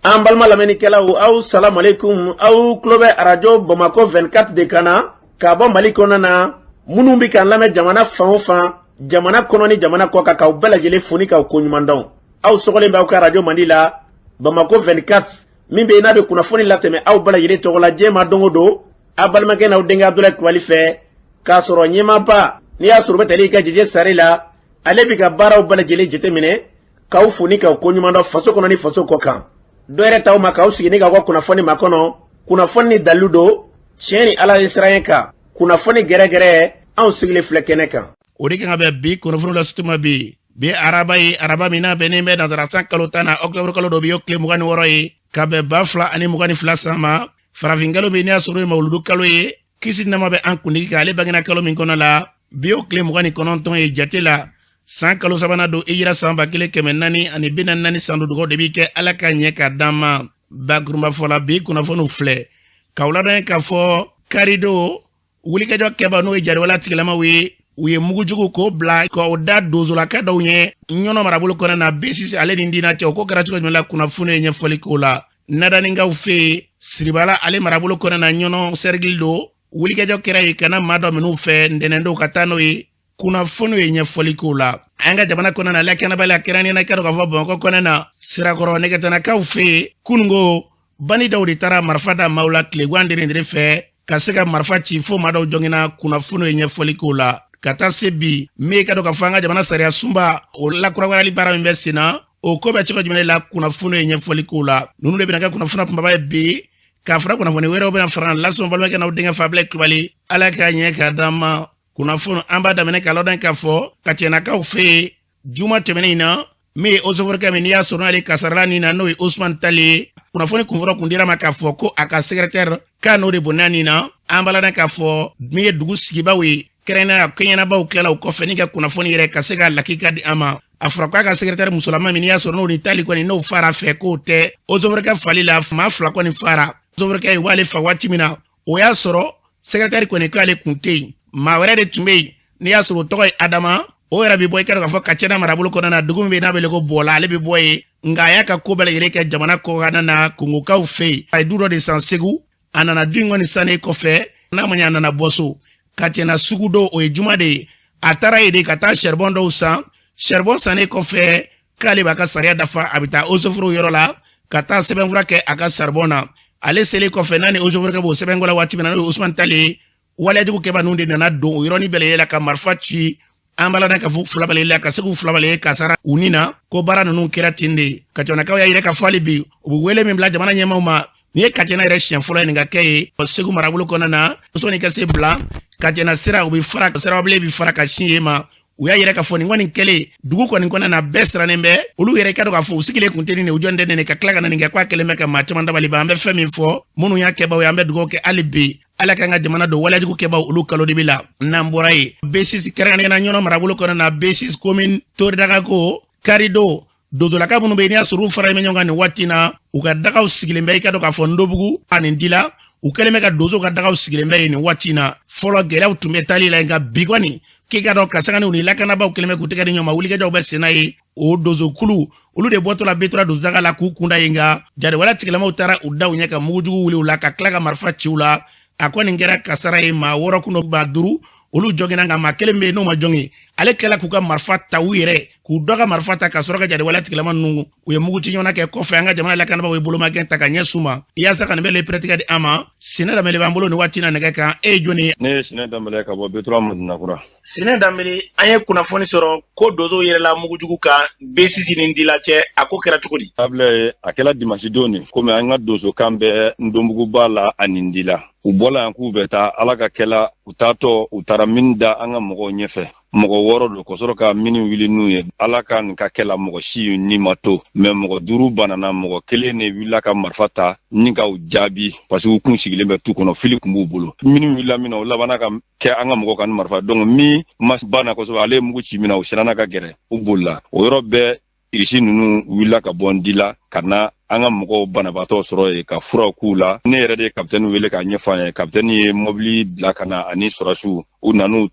An balima lamɛnnikɛlaw, aw salamu aleykum. Aw tulo bɛ arajo Bamakɔ 24 de kan na ka bɔ Mali kɔnɔna na. Minnu bɛ k'an lamɛn jamana fan o fan, jamana kɔnɔ ni jamana kɔ kan, k'aw bɛɛ lajɛlen fo ni k'aw koɲuman dɔn. Aw sɔgɔlen bɛ aw ka arajo mandi la, Bamakɔ 24, min bɛ yen n'a bɛ kunnafoni latɛmɛ aw bɛɛ lajɛlen tɔgɔ la diɲɛ ma don o don, aw balimakɛ n'aw denkɛ Abudulayi Kulubali fɛ, k'a sɔrɔ ɲɛmaaba n'i y'a sɔrɔ bɛ tali kɛ Jeje Sare la, ale bɛ ka baaraw bɛɛ lajɛlen jateminɛ, k'aw fo ni k'aw koɲuman dɔn faso kɔnɔ ni faso kɔ kan. Dɔ yɛrɛ t'aw ma k'aw sigi ni k'aw ka kunnafoni makɔnɔ, kunnafoni ni dalilu don, tiɲɛ ni Ala ye siran kan, kunnafoni gɛrɛgɛrɛ, anw sigilen filɛ kɛnɛ kan. O de kan ka bɛn bi kunnafoni la sutuma bi. Bi araba ye araba min n'a bɛnnen bɛ nansara san kalo 10 na, ɔkutɔburu kalo dɔ bi y'o tile 26 ye, ka bɛn 2022 san ma. Farafinkalo bɛ n'i y'a sɔrɔ ye mawuludu kalo ye, kisi nama bɛ an kuntigi kan, ale bangena kalo min kɔnɔ la, bi y'o tile 29 ye jate la. San kalo sabanan don, hijira san 1444 san don. Dugaw de bi kɛ Ala ka ɲɛ ka d'an ma. Bakurunba fɔ la, bi kunnafoniw filɛ k'aw ladɔn k'a fɔ karidon, wulikajɔ kɛba n'o ye jariwala tigilamaw ye, u ye mugujugu k'o bila k'o da dozolaka dɔw ɲɛ Ɲɔnɔ marabolo kɔnɔ na, B6 ale ni Ndina cɛ. O ko kɛra cogo jumɛn la? Kunnafoni ye ɲɛfɔli k'o la. Nadaninkaw fɛ yen, Siribala ale marabolo kɔnɔ na, Ɲɔnɔ sɛrigili don, wulikajɔ kɛra yen ka na maa dɔ minnu fɛ ntɛnɛn don ka taa n'o ye. Kunnafoni ye ɲɛfɔli k'o la. An ka jamana kɔnɔ na, lakanabaliya kɛrɛnkɛrɛnnenya i ka dɔn k'a fɔ Bamakɔ kɔnɔ na, Sirakɔrɔ nɛgɛtanakaw fɛ yen, kununko bandi dɔw de taara marifa da maaw la tilegan derendere fɛ ka se ka marifa ci fo maa dɔw jɔngina. Kunnafoni ye ɲɛfɔli k'o la. Ka taa se bi min ye ka dɔn k'a fɔ an ka jamana sariya sunba o lakurakurali baara min bɛ sen na, o ko bɛ cogo jumɛn la? Kunnafoni ye ɲɛfɔli k'o la. Ninnu de bɛna kɛ kunnafoni kunbaba ye bi, k'a fara kunnafoni wɛrɛw bɛna fara lasɔn. Balimakɛ n'aw denkɛ Fabilɛ Kulubali, Ala k'a ɲɛ k'a d'an ma. Kunnafoni an b'a daminɛ k'a ladɔn k'a fɔ Kacɛnakaw fɛ yen, juma tɛmɛnen in na, min ye eaux et forêts min n'i y'a sɔrɔ n'ale kasarala nin na, n'o ye Osman Tali ye, kunnafoni kunfɔlɔ kun dira ma k'a fɔ ko a ka secrétaire k'a n'o de bɔnna nin na. An b'a ladɔn k'a fɔ min ye dugu sigibaw ye, kɛrɛnkɛrɛnnenya kɛɲɛnabaw tilala o kɔfɛ ni ka kunnafoni yɛrɛ ka se ka lakika di an ma. A fɔra k'a ka secrétaire musolama min n'i y'a sɔrɔ n'o ni Tali kɔni n'o fara fɛ, k'o tɛ eaux et forêts fali la, maa fila kɔni fara eaux et forêts ye. W'ale fa waati min na, o y'a sɔrɔ secrétaire kɔni k'ale kun tɛ yen, maa wɛrɛ de tun bɛ yen n'i y'a sɔrɔ o tɔgɔ ye Adama. O yɛrɛ bɛ bɔ i ka dɔn k'a fɔ Kacɛna marabolo kɔnɔna na, dugu min bɛ yen n'a bɛ wele ko Bɔla, ale bɛ bɔ yen, nka a y'a ka ko bɛɛ lajɛlen kɛ jamana kɔkanna na, Kongokaw fɛ yen. A ye du dɔ de san Segu. A nana du in kɔni sannen kɔfɛ, n'a ma ɲɛ a nana bɔ so Kacɛna sugu don, o ye juma de ye. A taara yen de ka taa charbon dɔw san. Charbon sannen kɔfɛ, k'ale b'a ka sariya dafa, a bɛ taa eaux et forêts yɔrɔ la ka taa sɛbɛnfura kɛ a ka charbon na. Ale selen kɔfɛ, n'a ni eaux et forêts b'o sɛbɛnko la waati min na, n'o ye Usman Tali ye, waleyajugu kɛba ninnu de nana don o yɔrɔnin bɛɛ lajɛlen la ka marifa ci. An b'a ladɔn k'a fɔ fila bɛɛ la ka se k'u fila bɛɛ kasara u ni na. Ko baara ninnu kɛra ten de. Kacɛnakaw y'a yira k'a fɔ hali bi, u bɛ wele min bila jamana ɲɛmaaw ma, nin ye Kacɛna yɛrɛ siɲɛ fɔlɔ ye nin ka kɛ ye Segu marabolo kɔnɔna na. Sɔnni ka se bila Kacɛna sira, u bɛ fara sirabilen bɛ fara ka sin yen ma. U y'a yira k'a fɔ nin kɔni kɛlen dugu kɔni kɔnɔna na, bɛɛ sirannen bɛ. Olu yɛrɛ ka dɔn k'a fɔ u sigilen kun tɛ nin, u jɔn tɛ nin ka tila ka na nin kɛ, k'a kɛlen bɛ ka maa caman dabali ban. An bɛ fɛn min fɔ minnu y'a kɛbaw ye, an bɛ dugawu kɛ hali bi, Ala k'an ka jamana don waleyajugu kɛbaw olu kalo de bi la. N'an bɔra yen, B6, kɛrɛnkɛrɛnnenya na Ɲɔnɔ marabolo kɔnɔna na, B6 commune, Toridaga ko karidon, dozolaka minnu bɛ yen n'i y'a sɔrɔ u faralen bɛ ɲɔgɔn kan nin waati na, u ka dagaw sigilen bɛ i ka dɔn k'a fɔ Ndobugu ani Dila. U kɛlen bɛ ka donsow ka dagaw sigilen bɛ yen nin waati na. Fɔlɔ gɛlɛyaw tun bɛ taali la, nka bi kɔni k'i ka dɔn ka sanga ni lakanabaaw kɛlen bɛ k'u tɛgɛ di ɲɔgɔn ma, wulikajɔw bɛ senna ye. O donsokulu olu de bɔtɔ la Betura donsodaga la k'u kunda yen, nka jariwala tigilamaw taara u da u ɲɛ ka mugujugu wuli u la ka tila ka marifa ci u la. A kɔni kɛra kasara ye, maa wɔɔrɔ kun maa duuru olu jɔginna, nka maa kelen bɛ yen n'o ma jɔngin, ale tilala k'u ka marifa ta u yɛrɛ k'u dɔ ka marifa ta ka sɔrɔ ka jariwala tigilama ninnu u ye mugu ci ɲɔgɔn na kɛ. Kɔfɛ an ka jamana lakanabaaw ye bolomagɛn ta ka ɲɛsin u ma yaasa ka nin bɛɛ le pɛrɛtigɛ di an ma. Sinɛ Danbele b'an bolo nin waati na nɛgɛ kan. E ye jɔni ye? Ne ye Sinɛ Danbele ka bɔ Betura Madinakura. Sinɛ Danbele, an ye kunnafoni sɔrɔ ko donsow yɛlɛla mugujugu kan B6 ni Dila cɛ. A ko kɛra cogo di? Abulaye, a kɛla dimasi don de, komi an ka donsokan bɛ Ndombuguba la ani Dila. U bɔla yan k'u bɛ taa, Ala ka kɛla u taatɔ, u taara mine da an ka mɔgɔw ɲɛfɛ, mɔgɔ wɔɔrɔ don, ka sɔrɔ ka mine wuli n'u ye. Ala ka nin ka kɛla, mɔgɔ si ni ma to, mais mɔgɔ duuru banana. Mɔgɔ kelen de wulila ka marifa ta ni ka u jaabi, parce que u kun sigilen bɛ tu kɔnɔ, fili kun b'u bolo. Mine wulila min na, o labanna ka kɛ an ka mɔgɔ kan ni marifa. Donc min ma banna kosɛbɛ, ale ye mugu ci min na, u siranna ka gɛrɛ, u bolila. O yɔrɔ bɛɛ, irisi ninnu wulila ka bɔ Ndila ka na. An ka mɔgɔw banabaatɔ sɔrɔ yen ka furaw k'u la. Ne yɛrɛ de ye kapitɛni wele k'a ɲɛfɔ an ye. Kapitɛni ye mɔbili bila ka na ani sɔrɔdasiw, u nan'u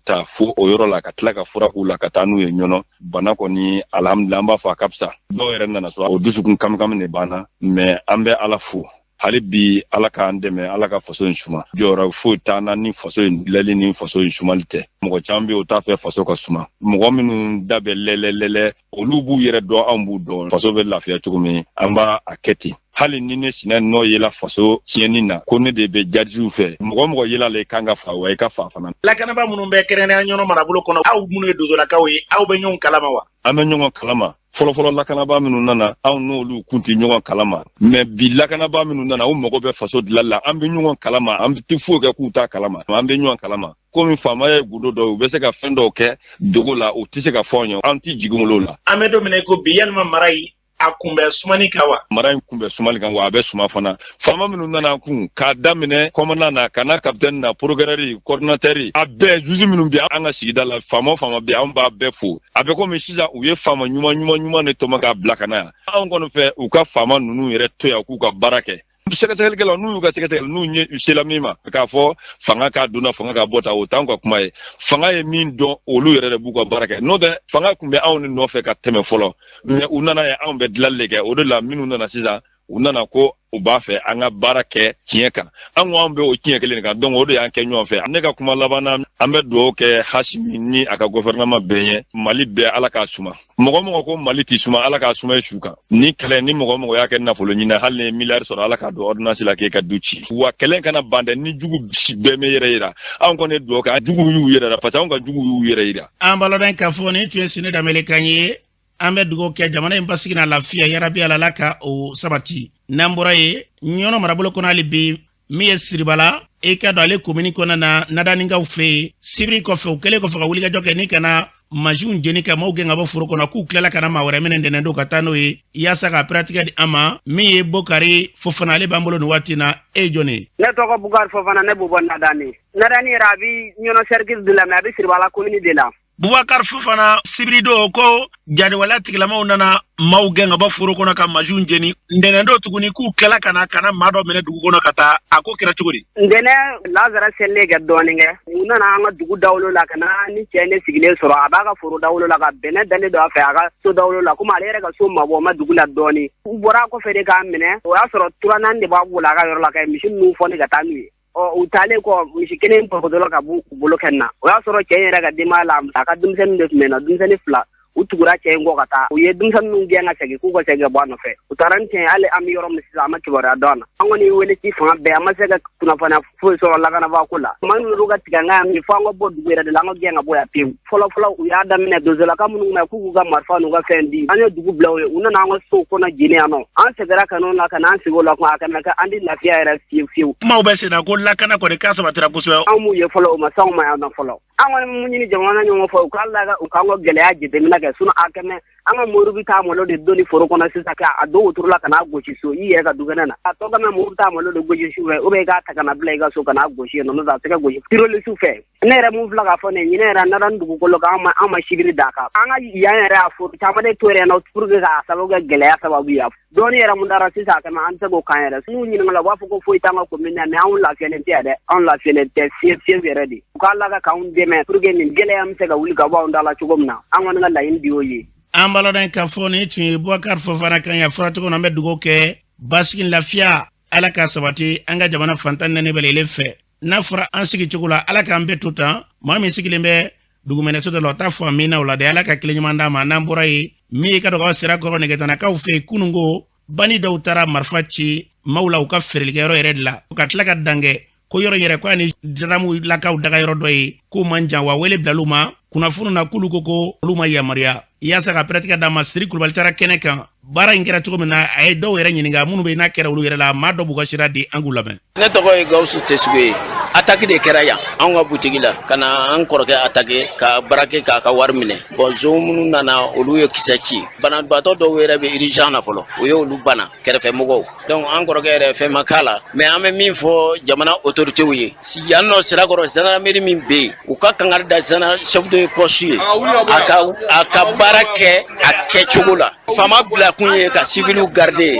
ta fo o yɔrɔ la ka tila ka fura k'u la ka taa n'u ye Ɲɔnɔ. Bana kɔni, alhamdulila, an b'a fɔ a ka fisa. Dɔw yɛrɛ nana so, o dusukun kamikami de banna, mais an bɛ Ala fo hali bi. Ala k'an dɛmɛ, Ala ka faso in suma. Jɔyɔrɔ foyi t'an na ni faso in dilali ni faso in sumali tɛ. Mɔgɔ caman bɛ yen, o t'a fɛ faso ka suma. Mɔgɔ minnu da bɛ lɛlɛlɛlɛ, olu b'u yɛrɛ dɔn, anw b'u dɔn. Faso bɛ lafiya cogo min, an b'a a kɛ ten. Hali ni ne sinɛ nɔ yela faso tiɲɛni na, ko ne de bɛ jadisiw fɛ, mɔgɔ mɔgɔ yela la, i kan ka fa wa, i ka fa fana. Lakanaba minnu bɛ kɛrɛnkɛrɛnnenya Ɲɔnɔ marabolo kɔnɔ, aw minnu ye dozolakaw ye, aw bɛ ɲɔgɔn kalama wa? An bɛ ɲɔgɔn kalama. Fɔlɔfɔlɔ lakanaba minnu nana, anw n'olu kun tɛ ɲɔgɔn kalama, mais bi lakanaba minnu nana, u mago bɛ faso dilali la. An bɛ ɲɔgɔn kalama, an tɛ foyi kɛ k'u t'a kalama. An bɛ ɲɔgɔn kalama. Komi faamaya ye gundo dɔ ye, u bɛ se ka fɛn dɔw kɛ dogo la, u tɛ se ka fɔ anw ye. An tɛ jigin olu la. An bɛ don min na i ko bi, yalima mara in a kunbɛ sumani kan wa? Mara in kunbɛ sumali kan wa, a bɛ suma fana. Faama minnu nana kun, k'a daminɛ commandant na ka na capitaine na, procureur, coordinateur, a bɛɛ, juge minnu bɛ an ka sigida la, faama o faama bɛ, an b'a bɛɛ fo. A bɛ komi sisan u ye faama ɲuman ɲuman ɲuman de tɔmɔ k'a bila ka na yan. Anw kɔni fɛ, u ka faama ninnu yɛrɛ to yan k'u ka baara kɛ. Sɛgɛsɛgɛlikɛlaw, n'u y'u ka sɛgɛsɛgɛli, n'u ɲɛ u sela min ma, k'a fɔ fanga k'a donna, fanga ka bɔ ta, o t'anw ka kuma ye. Fanga ye min dɔn, olu yɛrɛ de b'u ka baara kɛ. N'o tɛ, fanga tun bɛ anw de nɔfɛ ka tɛmɛ fɔlɔ, mais u nana ye anw bɛ dilali de kɛ. O de la minnu nana sisan, u nana ko u b'a fɛ an ka baara kɛ tiɲɛ kan. An ko an bɛ o tiɲɛ kelen de kan, donc o de y'an kɛ ɲɔgɔn fɛ. Ne ka kuma laban na, an bɛ dugawu kɛ Hasimi ni a ka gouvernement bɛɛ ye. Mali bɛɛ, Ala k'a suma. Mɔgɔ mɔgɔ ko Mali tɛ suma, Ala k'a suma i su kan. Ni kɛlɛ ni mɔgɔ mɔgɔ y'a kɛ nafolo ɲini, hali ni miliyari sɔrɔ, Ala k'a don ordonnance la k'e ka du ci. Wa kɛlɛ kana ban dɛ, ni jugu bɛɛ mɛ yɛrɛ yira. Anw kɔni ye dugawu kɛ, jugu y'u yɛrɛ la, parce que anw ka jugu y'u yɛrɛ yira. An b'a k'a fɔ nin tun ye Sine Danbele kan ye. An bɛ dugawu kɛ jamana in basigi n'a lafiya, yarabi Ala ka o sabati. N'an bɔra yen, Ɲɔnɔ marabolo kɔnɔ hali bi, min ye Siribala, i ka dɔn ale komini kɔnɔna na, Nadaninkaw fɛ yen, sibiri kɔfɛ, u kɛlen kɔfɛ ka wulikajɔ kɛ ni ka na mansinw jeni ka maaw gɛn ka bɔ foro kɔnɔ, k'u tilala ka na maa wɛrɛ minɛ ntɛnɛn don ka taa n'o ye yaasa ka piratigɛ di an ma. Min ye Bokari Fofana, ale b'an bolo nin waati na. E ye jɔn ye? Ne tɔgɔ Bukari Fofana, ne bɛ bɔ Nadani. Nadani yɛrɛ, a bɛ Ɲɔnɔ cercle de la, mais a bɛ Siribala commune de la. Bubakar Fofana, sibiridon ko jatigɛwale tigilamaw nana maaw gɛn ka bɔ foro kɔnɔ ka mansinw jeni. Ntɛnɛn don tuguni, k'u kɛla ka na ka na maa dɔ minɛ dugu kɔnɔ ka taa. A ko kɛra cogo di? Ntɛnɛn lazara selilen kɛ dɔɔnin kɛ, u nana an ka dugu dawolo la ka na ni cɛ ne sigilen sɔrɔ. A b'a ka foro dawolo la ka bɛnɛ dalen don a fɛ a ka so dawolo la, komi ale yɛrɛ ka so mabɔ ma dugu la dɔɔnin. U bɔra a kɔfɛ de k'a minɛ. O y'a sɔrɔ turanan de b'a bolo a ka yɔrɔ la ka misi ninnu fɔni ka taa n'u ye. Ɔ, u taalen kɔ, misi kelen pɔpɔtɔla ka b'u bolo kɛ na. O y'a sɔrɔ cɛ in yɛrɛ ka denbaya la, a ka denmisɛnnin de tun bɛ na, denmisɛnnin fila. U tugura cɛ in kɔ ka taa, u ye denmisɛnninw gɛn ka segin k'u ka segin ka bɔ a nɔfɛ. U taara ni cɛ ye. Hali an bɛ yɔrɔ min sisan, an ma kibaruya dɔn a na. An kɔni ye wele ci fan bɛɛ, an ma se ka kunnafoniya foyi sɔrɔ lakanabaa ko la. Maa ninnu ka tigɛ an ka min fo an ka bɔ dugu yɛrɛ de la, an ka gɛn ka bɔ yan pewu. Fɔlɔ fɔlɔ, u y'a daminɛ dozolaka minnu ma k'u k'u ka marifa n'u ka fɛn di. An ye dugu bila u ye, u nana an ka sow kɔnɔ jeni yan nɔ. An seginna ka n'o la ka n'an sigi o la kuma a kana kɛ an di lafiya yɛrɛ fiyewu fiyewu. Kumaw bɛ senna ko lakana kɔni k'a sabatira kosɛbɛ. Anw m'u ye fɔlɔ, u ma s'anw ma yan nɔ fɔlɔ. An kɔni mun ɲini jamana ɲɔgɔn fɛ, u k'a la u k'an ka gɛlɛya jateminɛ kɛ. Sinon a kɛmɛ an ka mori bɛ taa malo de doni foro kɔnɔ sisan k'a don wotoro la ka n'a gosi so i yɛrɛ ka dukɛnɛ na. A tɔ kɛmɛ mori bɛ taa malo de gosi su fɛ, ou bien i k'a ta ka na bila i ka so ka n'a gosi yen nɔ, n'o tɛ a tɛ ka gosi tiroli su fɛ. Ne yɛrɛ mun filɛ k'a fɔ ne ɲinɛ yɛrɛ nana dugukolo kan, an ma sibiri d'a kan. An ka yan yɛrɛ, a foro caman de to yɛrɛ nɔ pour que k'a sababu kɛ gɛlɛya sababu ye. Dɔɔni yɛrɛ mun dara sisan, a kɛmɛ an tɛ se k'o kan yɛrɛ. N'u ɲininka la, u b'a fɔ ko foyi t'an ka commune na, mais anw lafiyalen tɛ dɛ, anw lafiyalen tɛ fiyewu fiyewu yɛrɛ de. U k'a lajɛ k'anw dɛmɛ pour que nin gɛlɛya bɛ se ka wuli ka bɔ anw da la cogo min na. An kɔni ka laɲini de y'o ye. An b'a lɔn k'a fɔ nin tun ye Bubakari Fofana kan ye. A fɔra cogo min na, an bɛ dugawu kɛ basigi, lafiya, Ala ka sabati an ka jamana fantan naani bɛɛ lajɛlen fɛ. N'a fɔra an sigi cogo la, Ala k'an bɛɛ to tan. Maa min sigilen bɛ dugumɛnɛso dɔ la, o t'a fɔ amina o la dɛ. Ala ka tile ɲuman d'a ma. N'an bɔra yen, min ye ka dɔgɔ Sirakɔrɔ nɛgɛtanakaw fɛ yen, kununko bandi dɔw taara marifa ci maaw la u ka feerelikɛyɔrɔ yɛrɛ de la, ka tila ka dangɛ ko yɔrɔ yɛrɛ ko a ni jaramulakaw dagayɔrɔ dɔ ye k'o man jan. Wa wele bilal'u ma kunnafoni na, k'olu ko ko olu ma yamaruya yaasa ka pɛrɛtigɛ d'a ma. Siri Kulubali taara kɛnɛ kan. Baara in kɛra cogo min na, a ye dɔw yɛrɛ ɲininka minnu bɛ n'a kɛra olu yɛrɛ la. Maa dɔ b'u ka sira di, an k'u lamɛn. Ne tɔgɔ ye Gawusu Tesugu ye. A Attaque de kɛra yan anw ka butigi la, ka na an kɔrɔkɛ attaquer, ka braquer, k'a ka wari minɛ. Bon, zon minnu nana, olu ye kisɛ ci. Banabaatɔ dɔw yɛrɛ bɛ urgence na fɔlɔ, o ye olu bana kɛrɛfɛmɔgɔw. Donc an kɔrɔkɛ yɛrɛ, fɛn ma k'a la. Mais an bɛ min fɔ jamana autorités ye yan nɔ, Sirakɔrɔ gendarmerie min bɛ yen, u ka kangari da chef de poste ye, a ka baara kɛ a kɛcogo la. Faama bilakun ye ka civiliw garder,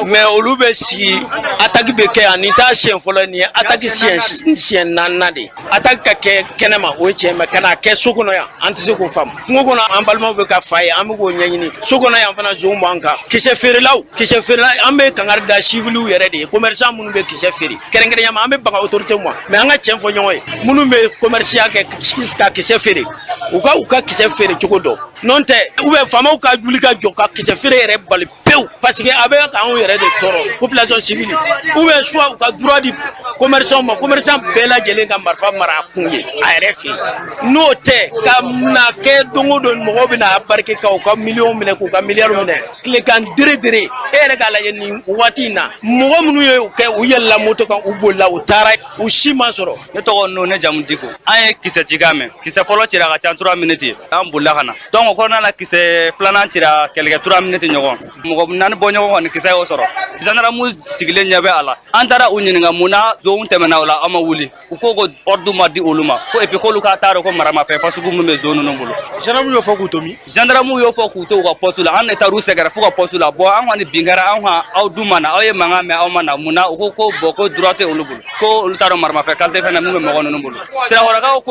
mais olu bɛ sigi, attaque bɛ kɛ yan. Nin t'a siɲɛ fɔlɔ, nin ye attaque siɲɛ naaninan de. Attaque ka kɛ kɛnɛma, o ye tiɲɛ, mais ka n'a kɛ so kɔnɔ yan, an tɛ se k'o faamu. Kungo kɔnɔ, an balimaw bɛ ka fa ye, an bɛ k'o ɲɛɲini. So kɔnɔ yan fana, zonw b'an kan. Kisɛ feerelaw, kisɛ feerela, an bɛ kangari da civiliw yɛrɛ de ye, commerçant minnu bɛ kisɛ feere kɛrɛnkɛrɛnnenya ma. An bɛ baga autorité ma, mais an ka tiɲɛ fɔ ɲɔgɔn ye, minnu bɛ commerce kɛ ka kisɛ feere, u ka kisɛ feere cogo dɔn. N'o tɛ, ou bien faamaw ka wuli ka jɔ ka kisɛ feere yɛrɛ bali pewu, parce que a bɛ k'anw yɛrɛ de tɔɔrɔ, population civile. Ou bien soit u ka droit di commerçant ma, commerçant bɛɛ lajɛlen ka marifa mara a kun ye a yɛrɛ fɛ yen. N'o tɛ, ka na kɛ don o don mɔgɔw bɛ na braquer ka u ka miliyɔn minɛ, k'u ka miliyari minɛ tilekan dere dere. E yɛrɛ k'a lajɛ nin waati in na, mɔgɔ minnu ye o kɛ, u yɛlɛla moto kan, u bolila, u taara, u si ma sɔrɔ. Ne tɔgɔ no, ne jamu Diko. An ye kisɛ cikan mɛn. Kisɛ fɔlɔ cira ka ca 3 minutes, an bolila ka na. Donc o kɔnɔna la, kisɛ filanan cira kɛlɛkɛ 3 minutes ɲɔgɔn, mɔgɔ naani bɔ ɲɔgɔn kɔni, kisɛ y'o sɔrɔ. Gendarme sigilen ɲɛ bɛ a la. An taara u ɲininka mun na zonw tɛmɛna o la, aw ma wuli. U ko ko ordre ma di olu ma, ko et puis k'olu ka t'a dɔn ko maramafɛn fasugu min bɛ zon ninnu bolo. Gendarme y'o fɔ k'u to min? Gendarme y'o fɔ k'u to u ka poste la. An de taar'u sɛgɛrɛ f'u ka poste la. Bon, an kɔni bin kɛra an kan, aw dun ma na, aw ye mankan mɛn, aw ma na, mun na? U ko ko bon, ko droit tɛ olu bolo, ko olu t'a dɔn maramafɛn qualité fɛnɛ mun bɛ mɔgɔ ninnu bolo. Sirakɔrɔkaw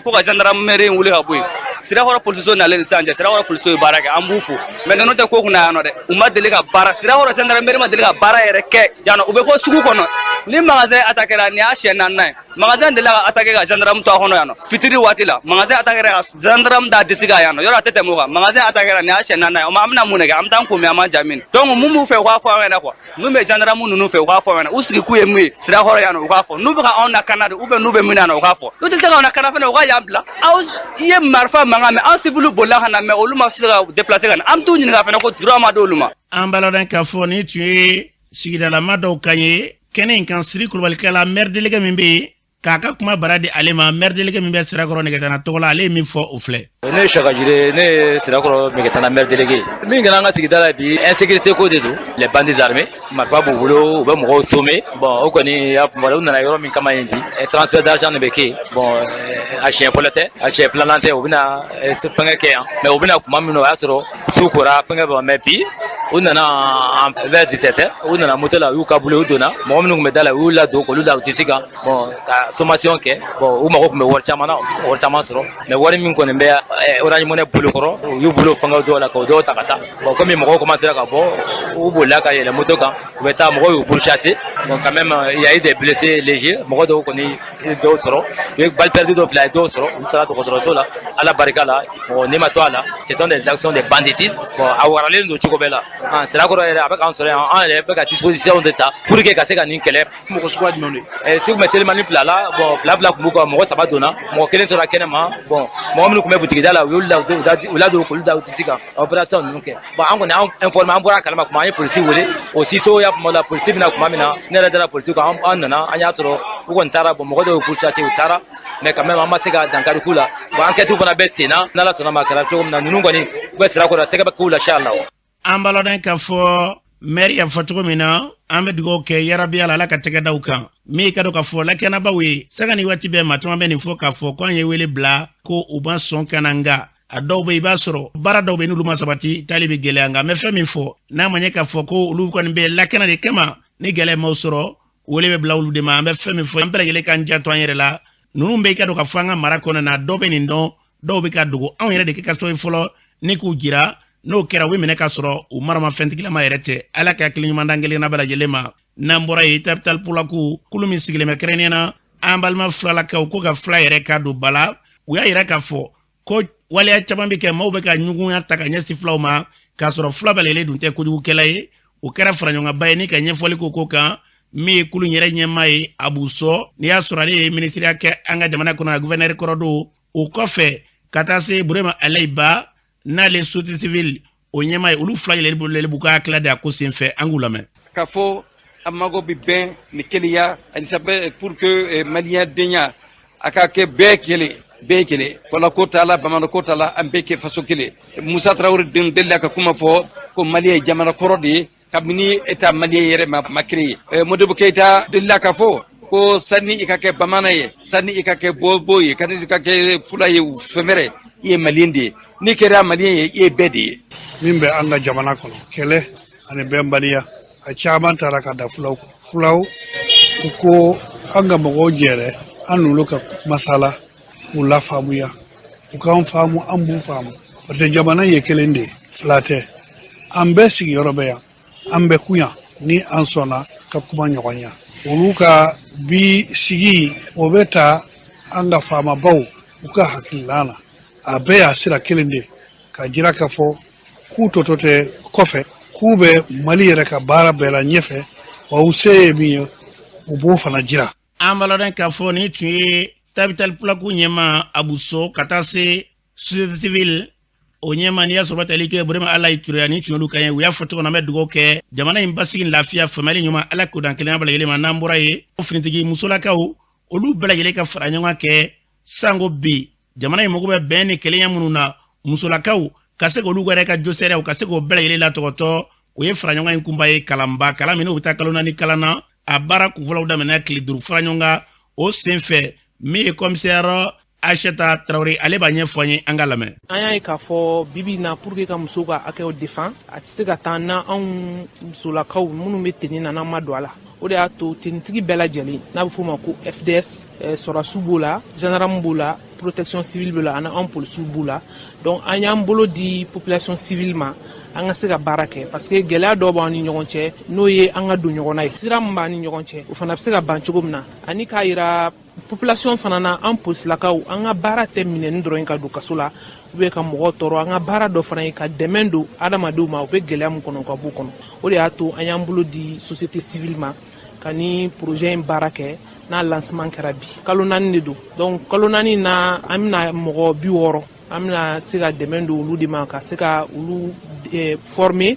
ko ka gendarmerie wuli ka bɔ yen. Sirakɔrɔ polisiso nalen ni sisan cɛ, Sirakɔrɔ polisiso ye baara kɛ, an b'u fo, mais ninnu tɛ ko kunna yan nɔ dɛ. U ma deli ka baara, Sirakɔrɔ gendarmerie ma deli ka baara yɛrɛ kɛ yan nɔ. U bɛ fɔ sugu kɔnɔ ni magasin attaquera, nin y'a siɲɛ naaninan ye. Magasin delila ka attaquer ka gendarme to a kɔnɔ yan nɔ fitiri waati la. Magasin attaquera ka gendarme da disi kan yan nɔ, yɔrɔ a tɛ tɛmɛ o kan. Magasin attaquera, nin y'a siɲɛ naaninan ye. O ma, an bɛna mun de kɛ? An bɛ taa an ko min, an b'an ja min. Donc mun b'u fɛ, u k'a fɔ an ɲɛna quoi. Mun bɛ gendarme ninnu fɛ, u k'a fɔ an ɲɛna. U sigi k'u ye mun ye Sirakɔrɔ yan nɔ, u k'a fɔ. N'u bɛ ka anw lakana de, ou bien n'u bɛ min na, u k'a fɔ. N'u tɛ se k'anw lakana fɛnɛ, u ka yan bila. Aw i ye marifa mankan mɛn, an civil bolila ka na, mais olu ma se ka déplacer ka na. An bɛ t'u ɲininka fɛnɛ ko droit ma d'olu ma. An b'a k'a fɔ ni tun ye sigidalama dɔw kan ye kɛnɛ in kan. Siri Kulubalikɛla, maire délégué min bɛ yen, k'a ka kuma bara di ale ma. Maire délégué min bɛ Sirakɔrɔ Nɛgɛtana tɔgɔ la, ale ye min fɔ, o filɛ. Ne ye Saka Jire, ne ye Sirakɔrɔ Megetana maire délégué. Min kɛra an ka sigida la bi, insécurité ko de don. Les bandits armés, marifa b'u bolo, u bɛ mɔgɔw sommer. Bon, o kɔni y'a kuma. U nana yɔrɔ min kama yen bi, transfert d'argent de bɛ kɛ yen. Bon, a siɲɛ fɔlɔ tɛ, a siɲɛ filanan tɛ, u bɛna fɛnkɛ kɛ yan. Mais u bɛna kuma min na, o y'a sɔrɔ su kora, fɛnkɛ bɛ. Mais bi, u nana en vers 17 heures, u nana moto la, u y'u ka bolo, u donna. Mɔgɔ minnu tun bɛ da la, u y'u ladon k'olu da u disi kan. Bon, ka sommation kɛ. Bon, u mago tun bɛ wari caman na, wari caman sɔrɔ. Mais wari min kɔni bɛ Orange Money bolo kɔrɔ, u y'u bolo fɛngɛ dɔw la k'o dɔw ta ka taa. Bon, komi mɔgɔw commencé ka bɔ, u bolila ka yɛlɛ moto kan, u bɛ taa, mɔgɔw y'u pourchasser. Bon, quand même, il y a eu des blessés légers. Mɔgɔ dɔw kɔni dɔw sɔrɔ, u ye balle perdue dɔw bila, a ye dɔw sɔrɔ, olu taara dɔgɔtɔrɔso la, Ala barika la, mɔgɔ ne ma to a la. Ce sont des actions de banditisme. Bon, a waralen don cogo bɛɛ la. Sirakɔrɔ yɛrɛ, a bɛ k'an sɔrɔ yan, an yɛrɛ bɛ ka disposition de ta pour que ka se ka nin kɛlɛ. Mɔgɔ suguya jumɛn de? Tu tun bɛ telimani fila la. Bon, fila fila tun b'u kan, mɔgɔ saba donna, mɔgɔ kelen tora kɛnɛ ma. Bon, mɔgɔ minnu tun bɛ butigida la, u y'olu ladon k'olu da u disi kan, opération ninnu kɛ. Bon, an kɔni an informé, an bɔra a kalama kuma, an ye polisi wele aussitôt. Ya kuma la, polisi bɛna kuma min na, ne yɛrɛ dara polisi kan, an nana, an y'a sɔrɔ u kɔni taara. Bon, mɔgɔ dɔw y'u pourchasser, u taara, mais quand même an ma se ka dankari k'u la. Bon, enquête fana bɛ sen na, n'Ala sɔnna ma, a kɛra cogo min na, ninnu kɔni u bɛ sira kɔrɔ, tɛgɛ bɛ k'u la inchallah. An b'a lɔn k'a fɔ maire y'a fɔ cogo min na, an bɛ dugawu kɛ yarabi ala, ala ka tɛgɛ da u kan. Min ka dɔn k'a fɔ lakanabaaw ye, sanga ni waati bɛɛ, maa caman bɛ nin fɔ k'a fɔ ko an ye wele bila ko u ma sɔn ka na. Nka a dɔw bɛ, i b'a sɔrɔ baara dɔw bɛ, n'olu ma sabati, taali bɛ gɛlɛya. Nka n bɛ fɛn min fɔ, n'a ma ɲɛ k'a fɔ ko olu kɔni bɛ lakana de kama, ni gɛlɛya m'aw sɔrɔ, wele bɛ bila olu de ma. An bɛ fɛn min fɔ, an bɛɛ lajɛlen k'an janto an yɛrɛ la. Ninnu bɛ, i ka dɔn k'a fɔ an ka mara kɔnɔna na, dɔw bɛ nin dɔn, dɔw bɛ ka dogo. Anw yɛrɛ de kɛ ka so ye fɔlɔ ni k'u jira. N'o kɛra, u bɛ minɛ ka sɔrɔ u maramafɛntigilama yɛrɛ tɛ. Ala ka hakili ɲuman d'an kelenna bɛɛ lajɛlen ma. N'an bɔra yen, Tabital Pulaku, kulu min sigilen bɛ kɛrɛnkɛrɛnnenya na an balima filalakaw ko ka fila yɛrɛ ka don ba la, u y'a yira k'a fɔ ko waleya caman bɛ kɛ, maaw bɛ ka ɲugunya ta ka ɲɛsin filaw ma, k'a sɔrɔ fila bɛɛ lajɛlen dun tɛ kojugukɛla ye. O kɛra faraɲɔgɔnba ye ni ka ɲɛfɔli ko kan. Min ye kulu yɛrɛ ɲɛmaa ye, Abu Sɔ, n'i y'a sɔrɔ ale ye minisiriya kɛ an ka jamana kɔnɔ, a gouverneur kɔrɔ don. O kɔfɛ ka taa se Burema Alayiba, n'ale société civile o ɲɛmaa ye, olu fila yɛlɛli bolo b'u ka hakilila di a ko senfɛ. An k'u lamɛn. K'a fɔ An mago bɛ bɛn ni kelenya ani sabɛ pour que maliyɛn denya a ka kɛ bɛɛ kelen, bɛɛ kelen. Fɔlɔ ko t'a la, bamanan ko t'a la, an bɛɛ kɛ faso kelen. Musa Tarawele den delila ka kuma fɔ ko Mali ye jamana kɔrɔ de ye kabini État malien yɛrɛ ma créé. Modibo Keyita delila ka fɔ ko sani i ka kɛ bamanan ye, sani i ka kɛ bobo ye, sani i ka kɛ fula ye, fɛn wɛrɛ, i ye malien de ye. N'i kɛra malien ye, i ye bɛɛ de ye. Min bɛ an ka jamana kɔnɔ, kɛlɛ ani bɛnbaliya, a caman taara ka da fulaw fulaw u ko an ka mɔgɔw jɛrɛ, an n'olu ka masala k'u lafaamuya, u k'an faamu, an b'u faamu, parce que jamana ye kelen de ye, fila tɛ. An bɛɛ sigiyɔrɔ bɛ yan, an bɛ kun yan. Ni an sɔnna ka kuma ɲɔgɔn ya, olu ka bi sigi o bɛ ta an ka faamabaw u ka hakilila na. A bɛɛ y'a sira kelen de ka jira k'a fɔ k'u tɔtɔ tɛ kɔfɛ, k'u bɛ Mali yɛrɛ ka baara bɛɛ la ɲɛfɛ, wa u se ye min ye, u b'o fana jira. An b'a dɔn k'a fɔ nin tun ye Tabital Pulaku ɲɛma Abuso, ka taa se société civile o ɲɛma, n'i y'a sɔrɔ tali kɛ Burema Alayi Ture ani tiɲɛlu ka ɲɛ. U y'a fɔ cogo min na, an bɛ dugawu kɛ jamana in basigi ni lafiya, faamuyali ɲuman, Ala k'o dan kelenya bɛɛ lajɛlen ma. N'an bɔra yen, finitigi musolakaw, olu bɛɛ lajɛlen ka fara ɲɔgɔn kɛ sanko bi jamana in mago bɛ bɛn ni kelenya minnu na, musolakaw ka se k'olu yɛrɛ ka josɛrɛw ka se k'o bɛɛ lajɛlen latɔgɔtɔ. O ye fara ɲɔgɔn in kunba ye. Kalanba kalan min n'u bɛ taa kalo 4 kalan na, a baara kunfɔlɔw daminɛ tile 5 fara ɲɔgɔn kan. O sen fɛ, min ye commissaire Aïchata Traoré, ale b'a ɲɛfɔ an ye, an ka lamɛn. An y'a ye k'a fɔ bibi na, pour que ka musow ka hakɛw défend, a tɛ se ka taa na anw musolakaw minnu bɛ tenue na, n'an ma don a la. O de y'a to tenitigi bɛɛ lajɛlen, n'a bɛ f'o ma ko FDS, sɔrɔdasiw b'o la, gendarme b'o la, protection civile b'o la, ani anw polisiw b'o la. Donc an y'an bolo di population civile ma, an ka se ka baara kɛ, parce que gɛlɛya dɔw b'an ni ɲɔgɔn cɛ, n'o ye an ka don ɲɔgɔn na ye. Sira min b'an ni ɲɔgɔn cɛ, o fana bɛ se ka ban cogo min na, ani k'a yira population fana na, an polisilakaw, an ka baara tɛ minɛni dɔrɔn ka don kaso la ou bien ka mɔgɔw tɔɔrɔ. An ka baara dɔ fana ye ka dɛmɛ don adamadenw ma, u bɛ gɛlɛya min kɔnɔ, u ka b'o kɔnɔ. O de y'a to an y'an bolo di société civile ma ka ni projet in baara kɛ, n'a lancement kɛra bi. Kalo 4 de don. Donc kalo 4 na, an bɛna mɔgɔ 60, an bɛna se ka dɛmɛ don olu de ma, ka se ka olu former.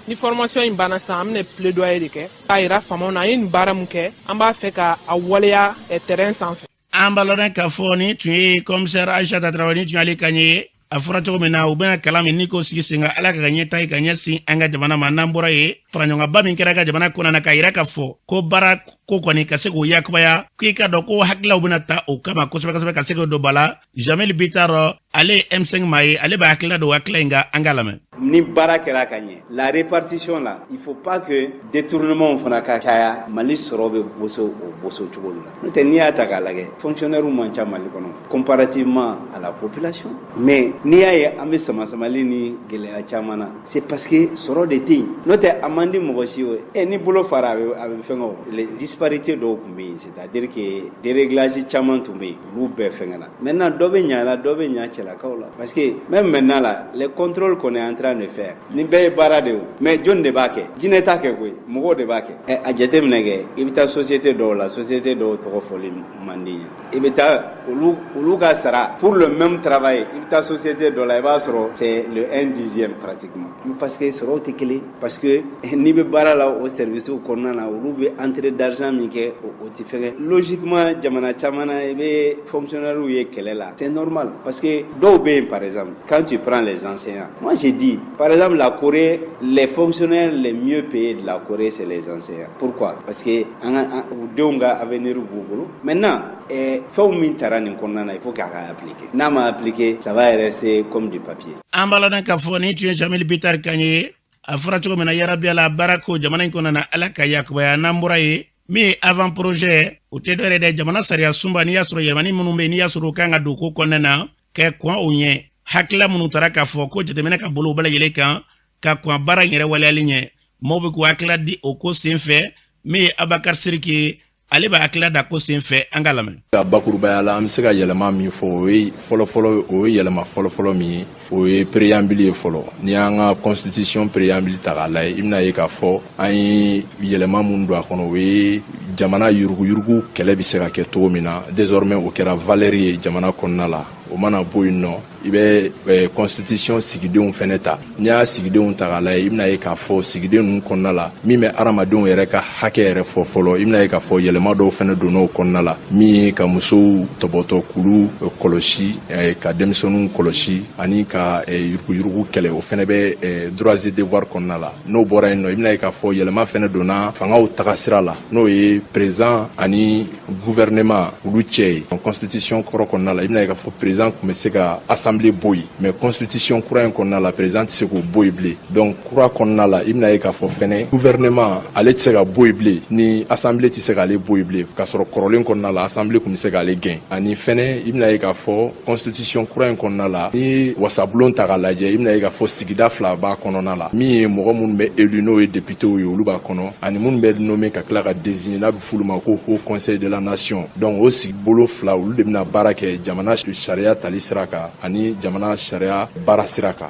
Ni formation in banna sisan, an bɛna plaidoyer de kɛ k'a yira faamaw na an ye nin baara min kɛ, an b'a fɛ ka a waleya terrain sanfɛ. An b'a lɔn k'a fɔ nin tun ye commissaire Aïchata Traoré, ni tun y'ale kan ye. A fɔra cogo min na, u bɛna kalan min ni k'o sigi sen kan, Ala ka ɲɛta ye ka ɲɛsin an ka jamana ma. N'an bɔra yen, faraɲɔgɔnba min kɛra ka jamana kɔnɔna na, k'a yira k'a fɔ ko baara ko kɔni ka se k'o yakubaya, k'i ka dɔn ko hakililaw bɛna ta o kama kosɛbɛ kosɛbɛ, ka se k'o don ba la. Jamil Bitar, ale ye M5 maa ye, ale b'a hakilila don hakilila in kan, an k'a lamɛn. Ni baara kɛra ka ɲɛ, la répartition là, il faut pas que détournement fana ka caya. Mali sɔrɔ bɛ boso o boso cogo de la. N'o tɛ, n'i y'a ta k'a lajɛ, fonctionnaire man ca Mali kɔnɔ comparativement à la population, mais n'i y'a ye an bɛ sama samali ni gɛlɛya caman na, c'est parce que sɔrɔ de tɛ yen. N'o tɛ, a man di mɔgɔ si ye ɛ ni bolo fara, a bɛ fɛn o les disparités dɔw tun bɛ yen, c'est à dire que déréglage caman tun bɛ yen, olu bɛɛ fɛngɛna. Maintenant, dɔ bɛ ɲa la, dɔ bɛ ɲa cɛlakaw la, parce que même maintenant là, les contrôles qu'on est en train de faire, nin bɛɛ ye baara de ye o, mais jɔnni de b'a kɛ? Jinɛ t'a kɛ koyi, mɔgɔw de b'a kɛ. Ɛ, a jateminɛ kɛ, i bɛ taa société dɔw la, société dɔw tɔgɔ fɔli man di n ye, i bɛ taa olu ka sara pour le même travail, i bɛ taa société dɔ la, i b'a sɔrɔ c'est le 1/10 pratiquement, parce que sɔrɔw tɛ kelen, parce que n'i bɛ baara la o service kɔnɔna na, olu bɛ entrée d'argent min kɛ, o tɛ fɛngɛ. Logiquement, jamana caman na, i bɛ fonctionnaire ye kɛlɛ la, c'est normal, parce que dɔw bɛ yen, par exemple quand tu prends les enseignants, moi j'ai dit, par exemple la Corée, les fonctionnaires les mieux payés de la Corée, c'est les enseignants. Pourquoi? Parce que an ka u denw ka avenir b'u bolo. Maintenant, fɛnw min taara nin kɔnɔna na, il faut k'a ka appliquer. N'a ma appliquer, ça va rester comme du papier. An b'a lɔn k'a fɔ nin tun ye Jamil Bitar kan ye. A fɔra cogo min na, yarabi ala, baara ko jamana in kɔnɔna na, Ala ka yakubaya. N'an bɔra yen, min ye avant projet, o tɛ dɔwɛrɛ dɛ, jamana sariya sunba, n'i y'a sɔrɔ yɛlɛmani minnu bɛ yen, n'i y'a sɔrɔ u kan ka don ko kɔnɔna na kɛ kɔn o ɲɛ, hakilila minnu taara k'a fɔ ko jateminɛ ka bolo bɛɛ lajɛlen kan ka kɔn baara in yɛrɛ waleyali ɲɛ, maaw bɛ k'u hakilila di o ko sen fɛ. Min ye Abakari Siriki, ale b'a hakilila da ko sen fɛ, an ka lamɛn. Ka bakurubaya la, an bɛ se ka yɛlɛma min fɔ, o ye fɔlɔfɔlɔ, o ye yɛlɛma fɔlɔfɔlɔ min ye, o ye préambule ye fɔlɔ. N'i y'an ka constitution préambule ta k'a lajɛ, i bɛna ye k'a fɔ an ye yɛlɛma mun don a kɔnɔ, o ye jamana yuruguyurugu kɛlɛ bɛ se ka kɛ cogo min na. Désormais, o kɛra valeur ye jamana kɔnɔna la. O mana bɔ yen nɔ, i bɛ constitution sigidenw fɛnɛ ta. N'i y'a sigidenw ta k'a lajɛ, i bɛna ye k'a fɔ sigiden ninnu kɔnɔna la, min bɛ hadamadenw yɛrɛ ka hakɛ yɛrɛ fɔ fɔlɔ, i bɛna ye k'a fɔ yɛlɛma dɔw fɛnɛ donna o kɔnɔna la, min ye ka musow tɔbɔtɔ, k'olu kɔlɔsi, ka denmisɛnninw kɔlɔsi ani ka yuruguyurugu kɛlɛ. O fɛnɛ bɛ droits et devoirs kɔnɔna la. N'o bɔra yen nɔ, i bɛna ye k'a fɔ yɛlɛma fɛnɛ donna fangaw tagasira la, n'o ye président ani gouvernement olu cɛ ye. Constitution kɔrɔ kɔnɔna la, i bɛna ye k'a fɔ président tun bɛ se ka assemblée bɔ yen, mais constitution kura in kɔnɔna la, président tɛ se k'o bɔ yen bilen. Donc kura kɔnɔna la, i bɛna ye k'a fɔ fɛnɛ gouvernement ale tɛ se ka bɔ yen bilen, ni assemblée tɛ se k'ale bɔ yen bilen, k'a sɔrɔ kɔrɔlen kɔnɔna la, assemblée tun bɛ se k'ale gɛn. Ani fɛnɛ, i bɛna ye k'a fɔ constitution kura in kɔnɔna la, ni wasabulon ta k'a lajɛ, i bɛna ye k'a fɔ sigida fila b'a kɔnɔna la, min ye mɔgɔ minnu bɛ élu, n'o ye députéw ye, olu b'a kɔnɔ, ani minnu bɛ nommé ka tila ka désigner, n'a bɛ f'olu ma ko Haut Conseil de la Nation. Donc o sigi bolo fila, olu de bɛna baara kɛ jamana sariya tali sira kan ani jamana sariya baara sira kan.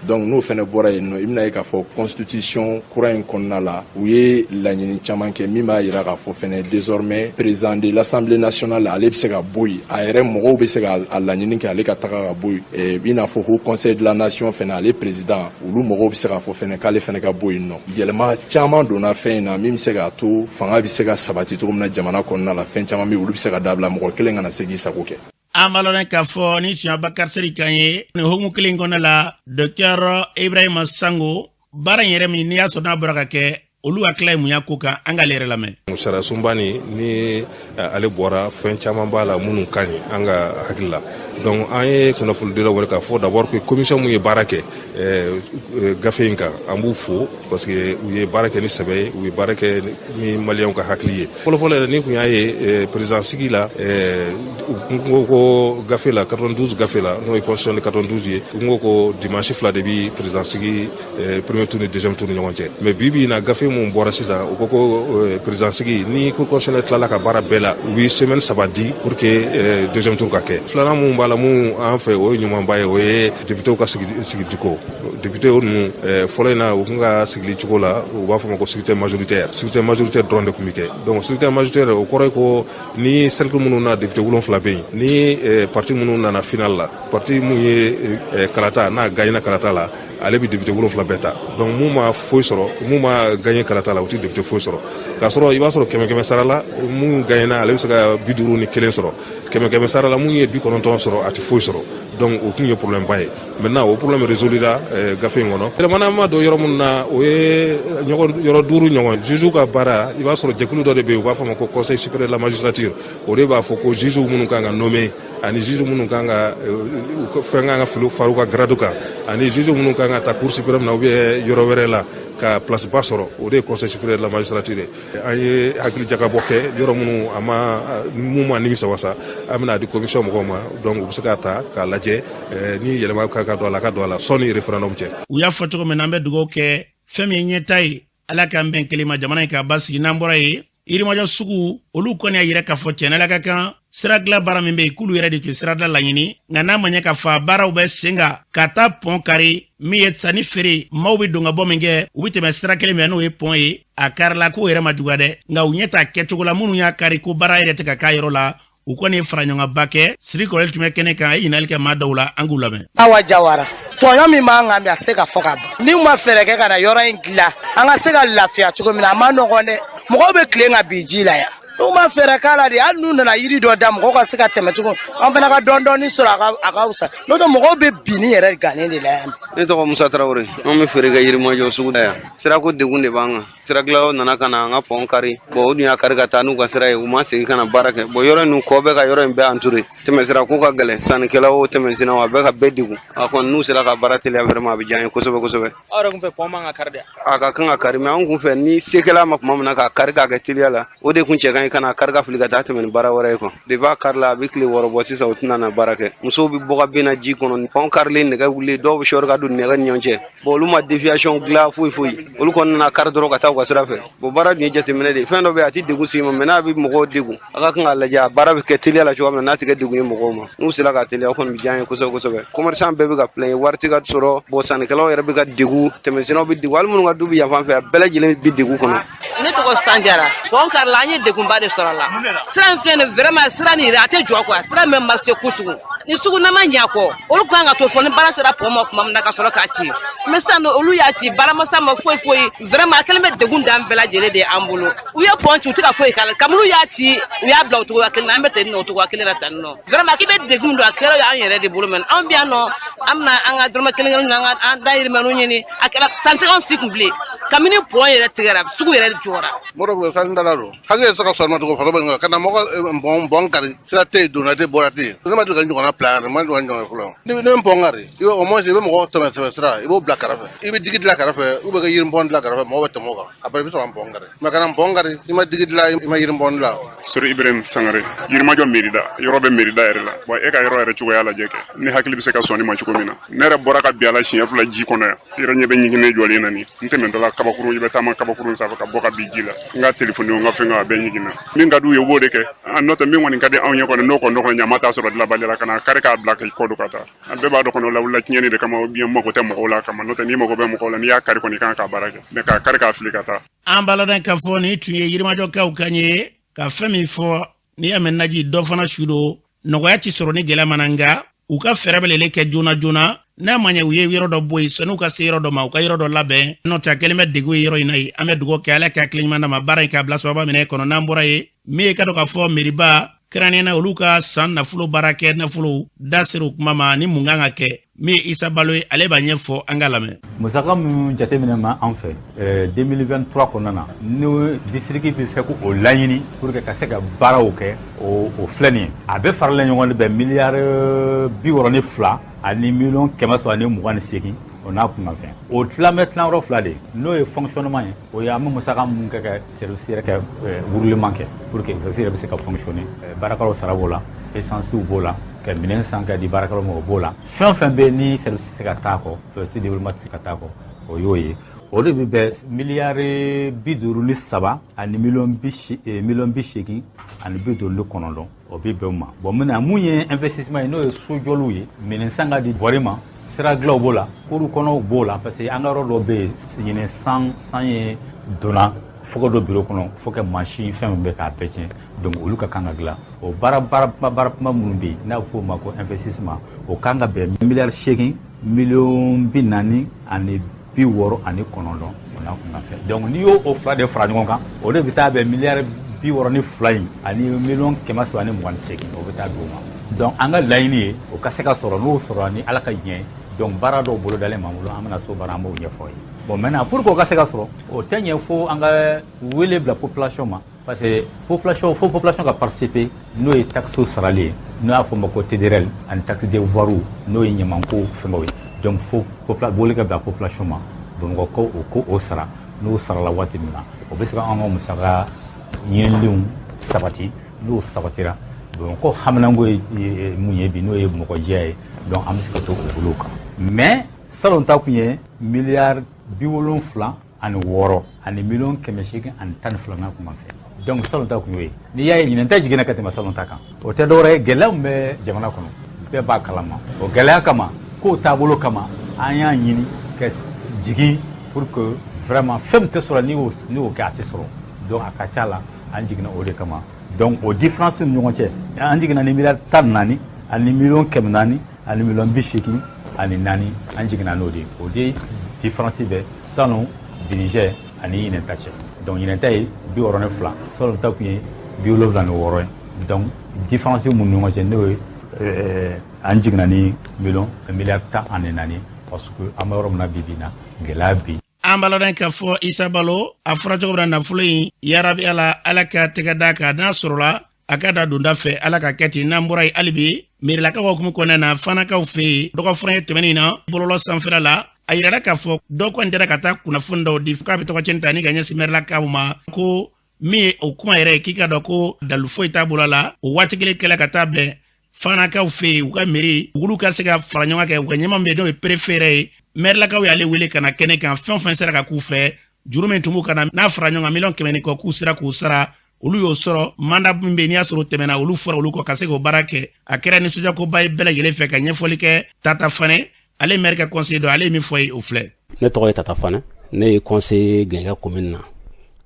Donc n'o fɛnɛ bɔra yen nɔ, i bɛna ye k'a fɔ constitution kura in kɔnɔna la, u ye laɲini caman kɛ min b'a yira k'a fɔ fɛnɛ désormais président de l'Assemblée nationale, ale bɛ se ka bɔ yen a yɛrɛ, mɔgɔw bɛ se ka a laɲini kɛ ale ka taga ka bɔ yen. I n'a fɔ Haut Conseil de la Nation fɛnɛ, ale président, olu mɔgɔw bɛ se k'a fɔ fɛnɛ k'ale fɛnɛ ka bɔ yen nɔ. Yɛlɛma caman donna fɛn in na min bɛ se k'a to fanga bɛ se ka sabati cogo min na jamana kɔnɔna la. Fɛn caman bɛ yen, olu bɛ se ka dabila, mɔgɔ kelen kana se k'i sago kɛ. An b'a lɔn k'a fɔ ni tiɲɛ Bakari Seri kan ye nin hokumu kelen kɔnɔna la, Docteur Ibrahima Sango, baara in yɛrɛ min n'i y'a sɔrɔ n'a bɔra ka kɛ, olu hakilila ye mun y'a ko kan? An k'ale yɛrɛ lamɛn. Sariya sunba nin, ni ale bɔra, fɛn caman b'a la minnu ka ɲi an ka hakili la. Donc an ye kunnafonidilaw wele k'a fɔ d'abord que commission mun ye baara kɛ gafe in kan, an b'u fo parce que u ye baara kɛ ni sɛbɛ ye, u ye baara kɛ ni maliyɛnw ka hakili ye. Fɔlɔfɔlɔ yɛrɛ, ni kun y'a ye président sigi la, u ko ko gafe la, 92 gafe la, n'o ye constitution de 92 ye, u ko ko dimanche 2 de bi président sigi, premier tour ni deuxième tour ni ɲɔgɔn cɛ. Mais bi bi in na, gafe mun bɔra sisan, u ko ko président sigi, ni cour constitutionnelle tilala ka baara bɛɛ la, u bi semaine 3 di pour que deuxième tour ka kɛ. Filanan mun b'a la, mun an fɛ o ye ɲumanba ye, o ye députéw ka sigijiko. Député ninnu, fɔlɔ in na, u kun ka sigili cogo la, u b'a fɔ ma ko scrutin majoritaire. Scrutin majoritaire dɔrɔn de tun bɛ kɛ. Donc scrutin majoritaire, o kɔrɔ ye ko ni cercle minnu na député 7 bɛ yen, ni parti minnu nana final la, parti mun ye kalata n'a gagné kalata la, ale bɛ député 7 bɛɛ ta. Donc mun ma foyi sɔrɔ, mun ma gagné kalata la, u tɛ député foyi sɔrɔ. K'a sɔrɔ i b'a sɔrɔ kɛmɛ kɛmɛ sara la, mun gagné na, ale bɛ se ka 51 sɔrɔ. Kɛmɛ kɛmɛ sara la, mun ye 90 sɔrɔ, a tɛ foyi sɔrɔ. Donc o tun ye problème ba ye. Maintenant o problème résolu la gafe in kɔnɔ. Yɛlɛmana ma don yɔrɔ minnu na, o ye ɲɔgɔn yɔrɔ duuru ɲɔgɔn. Juge ka baara, i b'a sɔrɔ jɛkulu dɔ de bɛ yen, u b'a fɔ ma ko Conseil supérieur de la magistrature. O de b'a fɔ ko juge minnu kan ka nommer, ani juge minnu kan ka fɛn kan ka fili far'u ka grade kan, ani juge minnu kan ka taa Cour suprême na ou bien yɔrɔ wɛrɛ la ka place ba sɔrɔ, o de ye Conseil supérieur de la magistrature ye. An ye hakili jagabɔ kɛ yɔrɔ minnu a ma mun ma nimisa wasa, an bɛna di commission mɔgɔw ma. Donc u bɛ se k'a ta k'a lajɛ, ni yɛlɛma ka don a la, ka don a la sɔnni référendum cɛ. U y'a fɔ cogo min na, an bɛ dugawu kɛ fɛn min ye ɲɛta ye, Ala k'an bɛn kelen ma, jamana in k'a basigi. N'an bɔra yen, Yirimajɔ sugu, olu kɔni y'a yira k'a fɔ tiɲɛ la ka kan sira dilan baara min bɛ yen, k'olu yɛrɛ de tun sirada laɲini, nka n'a ma ɲɛ k'a fɔ a baaraw bɛ sen kan ka taa pɔn kari min ye sanni feere, maaw bɛ don ka bɔ min kɛ, u bɛ tɛmɛ sira kelen min n'o ye pɔn ye, a karila, k'o yɛrɛ ma juguya dɛ, nka u ɲɛ t'a kɛcogo la. Minnu y'a kari, ko baara yɛrɛ tɛ ka k'a yɔrɔ la. U kɔni ye fara ɲɔgɔnba kɛ. Siri kɔrɔli tun bɛ kɛnɛ kan, a ye ɲininkali kɛ maa dɔw la, an k'u lamɛn. Awa Jawara, tɔɲɔ min b'an kan bi, a se ka fɔ ka ban. Ni ma fɛɛrɛ kɛ ka na yɔrɔ in dilan, an ka se ka lafiya cogo min na, a ma nɔgɔn dɛ. Mɔgɔw bɛ tilen ka bin ji la yan. N'u ma fɛɛrɛ k'a la de, hali n'u nana yiri dɔ da, mɔgɔw ka se ka tɛmɛ cogo, an fana ka dɔɔni dɔɔni sɔrɔ, a ka fisa. N'o tɛ, mɔgɔw bɛ binni yɛrɛ gannen de la yan. Ne tɔgɔ Musa Tarawele. Anw bɛ feere kɛ Yirimajɔ sugu la yan. Sirako degun de b'an kan. Sira nana ka na an ka pɔn kari. Bon, o dun y'a kari ka taa n'u ka sira ye, u ma segin ka na baara kɛ. Bon, yɔrɔ ninnu kɔ bɛ ka yɔrɔ in bɛɛ entouré. Tɛmɛsira ko ka gɛlɛn, sannikɛla o tɛmɛsira, a bɛ ka bɛɛ degun. A kɔni, n'u sera ka baara teliya, vraiment a bɛ diya an ye kosɛbɛ kosɛbɛ. Aw yɛrɛ kun fɛ, pɔn man ka kari dɛ? A ka kan ka kari, mais anw kun fɛ, ni sekɛla ma tuma min na k'a kari k'a kɛ teliya la, o de kun cɛ ka ɲi, ka na kari ka fili ka taa tɛmɛ ni baara wɛrɛ ye quoi. Depuis a kari la, a bɛ tile 6 bɔ sisan, u tɛna na baara kɛ. Musow bɛ bɔ ka bin na ji kɔnɔ, pɔn karilen, nɛgɛ wulilen, dɔw bɛ sɔri ka don nɛgɛ ni ɲɔgɔn cɛ. Bon, olu ma déviation dilan foyi foyi, olu kɔni nana kari dɔrɔn ka taa u ka sira fɛ. Bon, baara dun ye jateminɛ de ye. Fɛn dɔ bɛ yen, a tɛ degun s'i ma, mais n'a bɛ mɔgɔw degun, a ka kan k'a lajɛ a baara bɛ kɛ teliya la cogoya min na, n'a tɛ kɛ degun ye mɔgɔw ma. N'u sera k'a teliya, o kɔni bɛ diya an ye kosɛbɛ kosɛbɛ. Commerçant bɛɛ bɛ ka plaindre, wari tɛ ka sɔrɔ. Bon, sannikɛlaw yɛrɛ bɛ ka degun, tɛmɛsennaw bɛ degun, hali minnu ka du bɛ yan fan fɛ, a bɛɛ lajɛlen bɛ degun kɔnɔ. Ne tɔgɔ Sanjara. Pɔn karila, an ye degunba. degunba de sɔrɔ a la. Sira in filɛ nin, vraiment, sira nin yɛrɛ, a tɛ jɔ quoi. Sira in bɛ marcher kojugu. Ni sugu n'a ma ɲɛ kɔ, olu kan ka to fɔ ni baara sera pont ma tuma min na ka sɔrɔ k'a ci. Mais sisan nɔ, olu y'a ci, baara ma s'a ma foyi foyi. Vraiment, a kɛlen bɛ degun dan bɛɛ lajɛlen de ye an bolo. U ye pont ci, u tɛ ka foyi k'a la. Kabini u y'a ci, u y'a bila o cogoya kelen na. An bɛ ten nɔ, o cogoya kelen na tan nɔ. Vraiment, k'i bɛ degun don, a kɛra an yɛrɛ de bolo. Mais anw bɛ yan nɔ, an bɛna an ka dɔrɔmɛ kelen kelen n'an ka an dayirimɛninw ɲini. A kɛra san tɛ anw si kun bilen. Kabini pont yɛrɛ tigɛra, sugu yɛrɛ jɔra. Mɔdɔ sanidala don, hakili tɛ se ka sɔrɔ ma tugun. Faso bɛ ka na mɔgɔ pont kari, sira tɛ yen, donna tɛ, bɔra tɛ yen. Ne ma deli ka ɲɔgɔnna plan yɛrɛ, ma deli ka ɲɔgɔn fɔlɔ. Ni bɛ pont kari, i bɛ au moins i bɛ mɔgɔw tɛmɛ tɛmɛ sira, i b'o bila kɛrɛfɛ, i bɛ digi dilan kɛrɛfɛ, ou bien ka yiri pont dilan kɛrɛfɛ, mɔgɔw bɛ tɛmɛ o kan. Après, i bɛ sɔrɔ ka pont kari. Mais kana pont kari, i ma digi dilan, i ma yiri pont dilan. Sori Ibrahim Sangare, Yirimajɔ mairie da, yɔrɔ bɛ mairie da yɛrɛ la. Bon, e ka yɔrɔ yɛrɛ cogoya lajɛ kɛ, ni hakili bɛ se ka sɔn ma cogo min na. Ne yɛrɛ bɔra ka bin a la siɲɛ 2 ji kɔnɔ yan. I yɛrɛ ɲɛ bɛ ɲiginnen jɔlen na nin. N tɛmɛtɔ la, kabakuru, i bɛ taama kabakuru sanfɛ ka bɔ ka bin ji la. N ka telefɔni, n ka fɛn, a bɛɛ ɲiginna. Min ka d'u ye, u b'o de kɛ. N'o tɛ, min kɔni ka di anw ye kɔni, n'o kɔni kɔnɔ ɲama t'a sɔrɔ dilanbali la, ka na kari k'a bila k'i kɔ don ka taa. An bɛɛ b'a dɔn kɔnɔ, lawulila tiɲɛni de kama, ou bien mago tɛ mɔgɔw la kama. N'o tɛ, n'i mago bɛ mɔgɔw la, n'i y'a kari kɔni, i kan k'a baara kɛ, mais k'a kari k'a fili ka taa. An b'a ladɔn k'a fɔ nin tun ye Yirimajɔkaw kan ye ka fɛn min fɔ. N'i y'a mɛn naji dɔ fana su don, nɔgɔya ti sɔrɔ ni gɛlɛya ma na. Nka u ka fɛɛrɛ bɛ lele kɛ joona joona. N'a ma ɲɛ, u ye yɔrɔ dɔ bɔ yen, sani u ka se yɔrɔ dɔ ma, u ka yɔrɔ dɔ labɛn. N'o tɛ, a kɛlen bɛ degun ye yɔrɔ in na yen. An bɛ dugawu kɛ, Ala ka hakili ɲuman d'a ma baara in k'a bila sababa minɛ kɔnɔ. N'an bɔra yen, min ye ka dɔn k'a fɔ meriba kɛrɛnkɛrɛnnenya na, olu ka san nafolo baarakɛ nafolo da sera o kuma ma ni mun kan ka kɛ. Min ye Isa Balo ye, ale b'a ɲɛfɔ, an ka lamɛn. Musaka min jateminɛ ma an fɛ 2023 kɔnɔna na, ni district bɛ fɛ k'o laɲini pour que ka se ka baaraw kɛ, o filɛ nin ye. A bɛ faralen ɲɔgɔn de bɛn miliyari 62 ani miliyɔn 328 o n'a kunkanfɛn. O tilan bɛ tilan yɔrɔ fila de ye. N'o ye fonctionnement ye, o ye an bɛ musaka mun kɛ ka service yɛrɛ kɛ, roulement kɛ pour que service yɛrɛ bɛ se ka fonctionner. Baarakɛlaw sara b'o la, essence b'o la, ka minɛn san ka di baarakɛlaw ma, o b'o la. Fɛn o fɛn bɛ yen ni service tɛ se ka taa kɔ, service développement tɛ se ka taa kɔ, o y'o ye. O de bɛ bɛn miliyari 53 ani miliyɔn 859, o bɛ bɛn o ma. Bon, maintenant, mun ye investissement ye, n'o ye sojɔliw ye, minɛn san ka di voirie ma, sira dilanw b'o la, kuru kɔnɔw b'o la, parce que an ka yɔrɔ dɔ bɛ yen, ɲinɛ san ye donna fo ka don bureau kɔnɔ, fo ka mansin fɛn min bɛ k'a bɛɛ tiɲɛ. Donc olu ka kan ka dilan. O baara baara baara kuma minnu bɛ yen n'a bɛ f'o ma ko investissement, o kan ka bɛn miliyari 8 miliyɔn 469 o n'a kunkanfɛn. Donc n'i y'o o fila de fara ɲɔgɔn kan, o de bɛ taa bɛn miliyari 62 in ani miliyɔn 328, o bɛ taa d'o ma. Donc an ka laɲini ye o ka se ka sɔrɔ. N'o sɔrɔla, ni Ala ka diɲɛ, donc baara dɔw bolodalen b'an bolo, an bɛna so baara, an b'o ɲɛfɔ aw ye. Bon, maintenant, pour que o ka se ka sɔrɔ, o tɛ ɲɛ fo an ka wele bila population ma, parce que population, fo population ka participer. N'o ye taxe sarali ye, n'o y'a fɔ ma ko TDRL, ani taxe de voirie, n'o ye ɲamanko fɛngɛw ye. Donc fo wele ka bila population ma Bamakɔ ko o ko o sara. N'o sarala waati min na, o bɛ se ka an ka musaka ɲininiw sabati. N'o sabatira, Bamakɔ haminanko ye mun ye bi, n'o ye Bamakɔ jɛ ye, donc an bɛ se ka to o bolo kan. Mais salon ta kun ye miliyari 76 ani miliyɔn 812 n'a kun fɛ. Donc salon ta kun y'o ye. N'i y'a ye ɲinɛn ta jiginna ka tɛmɛ salon ta kan, o tɛ dɔwɛrɛ ye, gɛlɛya min bɛ jamana kɔnɔ, bɛɛ b'a kalama. O gɛlɛya kama, kow taabolo kama, an y'a ɲini ka jigin pour que vraiment fɛn min tɛ sɔrɔ, n'i y'o kɛ, a tɛ sɔrɔ. Donc a ka ca la, an jiginna o de kama. Donc o différence ni ɲɔgɔn cɛ, an jiginna ni miliyari 14 ani miliyɔn 400 ani miliyɔn 84, an jiginna n'o de ye. O de différence bɛ salon budget ani ɲinɛn ta cɛ. Donc ɲinɛn ta ye 62, salon ta kun ye 76 ye. Donc différence mun ni ɲɔgɔn cɛ, n'o ye an jiginna ni miliyari 14, parce que an bɛ yɔrɔ min na bi bi in na, gɛlɛya bi. An b'a ladɔn k'a fɔ Isa Balo a fɔra cogo min na, nafolo in, yarabi Ala, Ala ka tɛgɛ d'a kan, n'a sɔrɔla a ka da donda fɛ, Ala ka kɛ ten. N'an bɔra yen, hali bi merilakaw hukumu kɔnɔna na, Fanakaw fɛ yen, dɔgɔfuran tɛmɛnen na, bɔlɔlɔ sanfɛla la, a yirala k'a fɔ dɔ kɔni tɛra ka taa kunnafoni dɔw di k'a bɛ tɔgɔ cɛn ta ni ka ɲɛsin mɛrilakaw ma, ko min ye o kuma yɛrɛ ye, k'i ka dɔn ko dalu foyi t'a bolo la. O waati kelen kɛla ka taa bɛn Fanakaw fɛ yen, u ka mairie, olu ka se ka fara ɲɔgɔn kan, u ka ɲɛmaa min bɛ yen, n'o ye préfet yɛrɛ ye, mɛrilakaw y'ale wele ka na kɛnɛ kan. Fɛn o fɛn sera ka k'u fɛ, juru min tun b'u kan na, n'a fara ɲɔgɔn kan miliyɔn 100 ni kɔ, k'u sera k'u sara. Olu y'o sɔrɔ. Mandat min bɛ yen, n'i y'a sɔrɔ o tɛmɛna, olu fɔra olu kɔ ka se k'o baara kɛ. A kɛra nisɔndiyakoba ye bɛɛ lajɛlen fɛ. Ka ɲɛfɔli kɛ, Tata Fanɛ, ale maire ka conseiller dɔ, ale ye min fɔ ye, o filɛ. Ne tɔgɔ ye Tata Fanɛ, ne ye conseiller Gɛnkɛ commune na.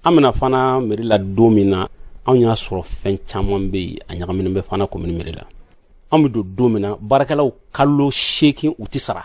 An bɛna fana mairie la don min na, Anw y'a sɔrɔ fɛn caman bɛ yen, a ɲagaminen bɛ Fana commune mairie la. Anw bɛ don don min na, baarakɛlaw kalo 8 u tɛ sara.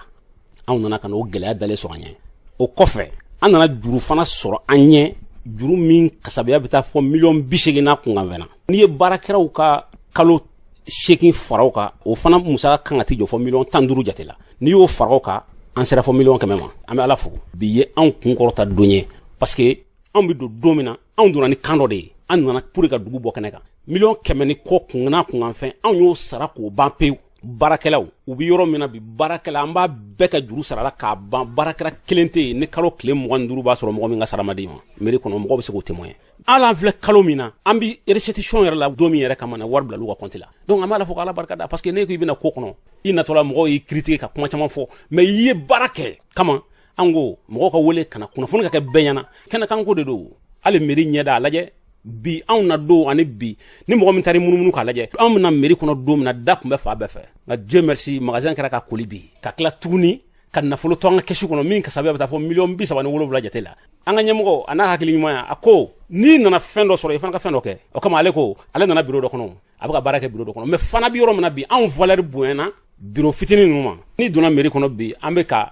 Anw nana ka na o gɛlɛya dalen sɔrɔ an ɲɛ. O kɔfɛ, an nana juru fana sɔrɔ an ɲɛ, juru min kasabiya bɛ taa fɔ miliyɔn 80 n'a kunkanfɛn na. N'i ye baarakɛlaw ka kalo 8 fara o kan, o fana musaka kan ka t'i jɔ fɔ miliyɔn 15 jate la. N'i y'o fara o kan, an sera fɔ miliyɔn 100 ma. An bɛ Ala fo, bi ye anw kun kɔrɔta don ye, parce que anw bɛ don don min na, anw donna ni kan dɔ de ye. An nana pour ka dugu bɔ kɛnɛ kan. Miliyɔn 100 ni kɔ kun n'a kunkanfɛn, anw y'o sara k'o ban pewu. Baarakɛlaw u bɛ yɔrɔ min na bi, baarakɛla an b'a bɛɛ ka juru sara la k'a ban. Baarakɛla kelen tɛ yen ni kalo tile 25 b'a sɔrɔ mɔgɔ min ka sara ma d'i ma mairie kɔnɔ, mɔgɔw bɛ se k'o témoigner. Hali an filɛ kalo min na, an bɛ restitution yɛrɛ la don min yɛrɛ kama na, wari bila l'u ka compte la. Donc an b'a la fɔ k'Ala barika da, parce que ne ko i bɛna ko kɔnɔ, i natɔla mɔgɔw y'i critiquer ka kuma caman fɔ, mais i ye baara kɛ kama. An ko mɔgɔw ka wele ka na kunnafoni ka kɛ bɛɛ ɲɛna, kɛnɛkanko de don. Hali mairie ɲɛda a lajɛ bi, anw na don ani bi, ni mɔgɔ min taara munumunu k'a lajɛ, anw bɛna mairie kɔnɔ don min na, da tun bɛ fan bɛɛ fɛ. Nka Dieu merci, magasin kɛra ka koli bi, ka tila tuguni ka nafolo to an ka kɛsu kɔnɔ min kasabiya bɛ taa fɔ miliyɔn 37 jate la. An ka ɲɛmɔgɔ a n'a hakili ɲumanya, a ko n'i nana fɛn dɔ sɔrɔ, i fana ka fɛn dɔ kɛ. O kama ale ko ale nana biro dɔ kɔnɔ, a bɛ ka baara kɛ biro dɔ kɔnɔ, mais fana bi yɔrɔ min na bi, anw valeur bonyana biro fitinin ninnu ma. N'i donna mairie kɔnɔ bi, an bɛ ka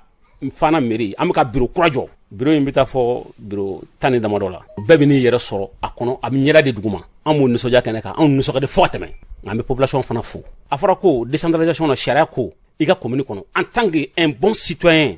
Fana mairie, an bɛ ka biro kura jɔ. Biro in bɛ taa fɔ biro tan ni damadɔ la, bɛɛ bɛ n'i yɛrɛ sɔrɔ a kɔnɔ, a bɛ ɲɛda de duguma. An b'o nisɔndiya kɛnɛ kan, anw nisɔn ka di fo ka tɛmɛ. Nka an bɛ population fana fo. A fɔra ko décentralisation na, sariya ko i ka commune kɔnɔ, en tant que un bon citoyen,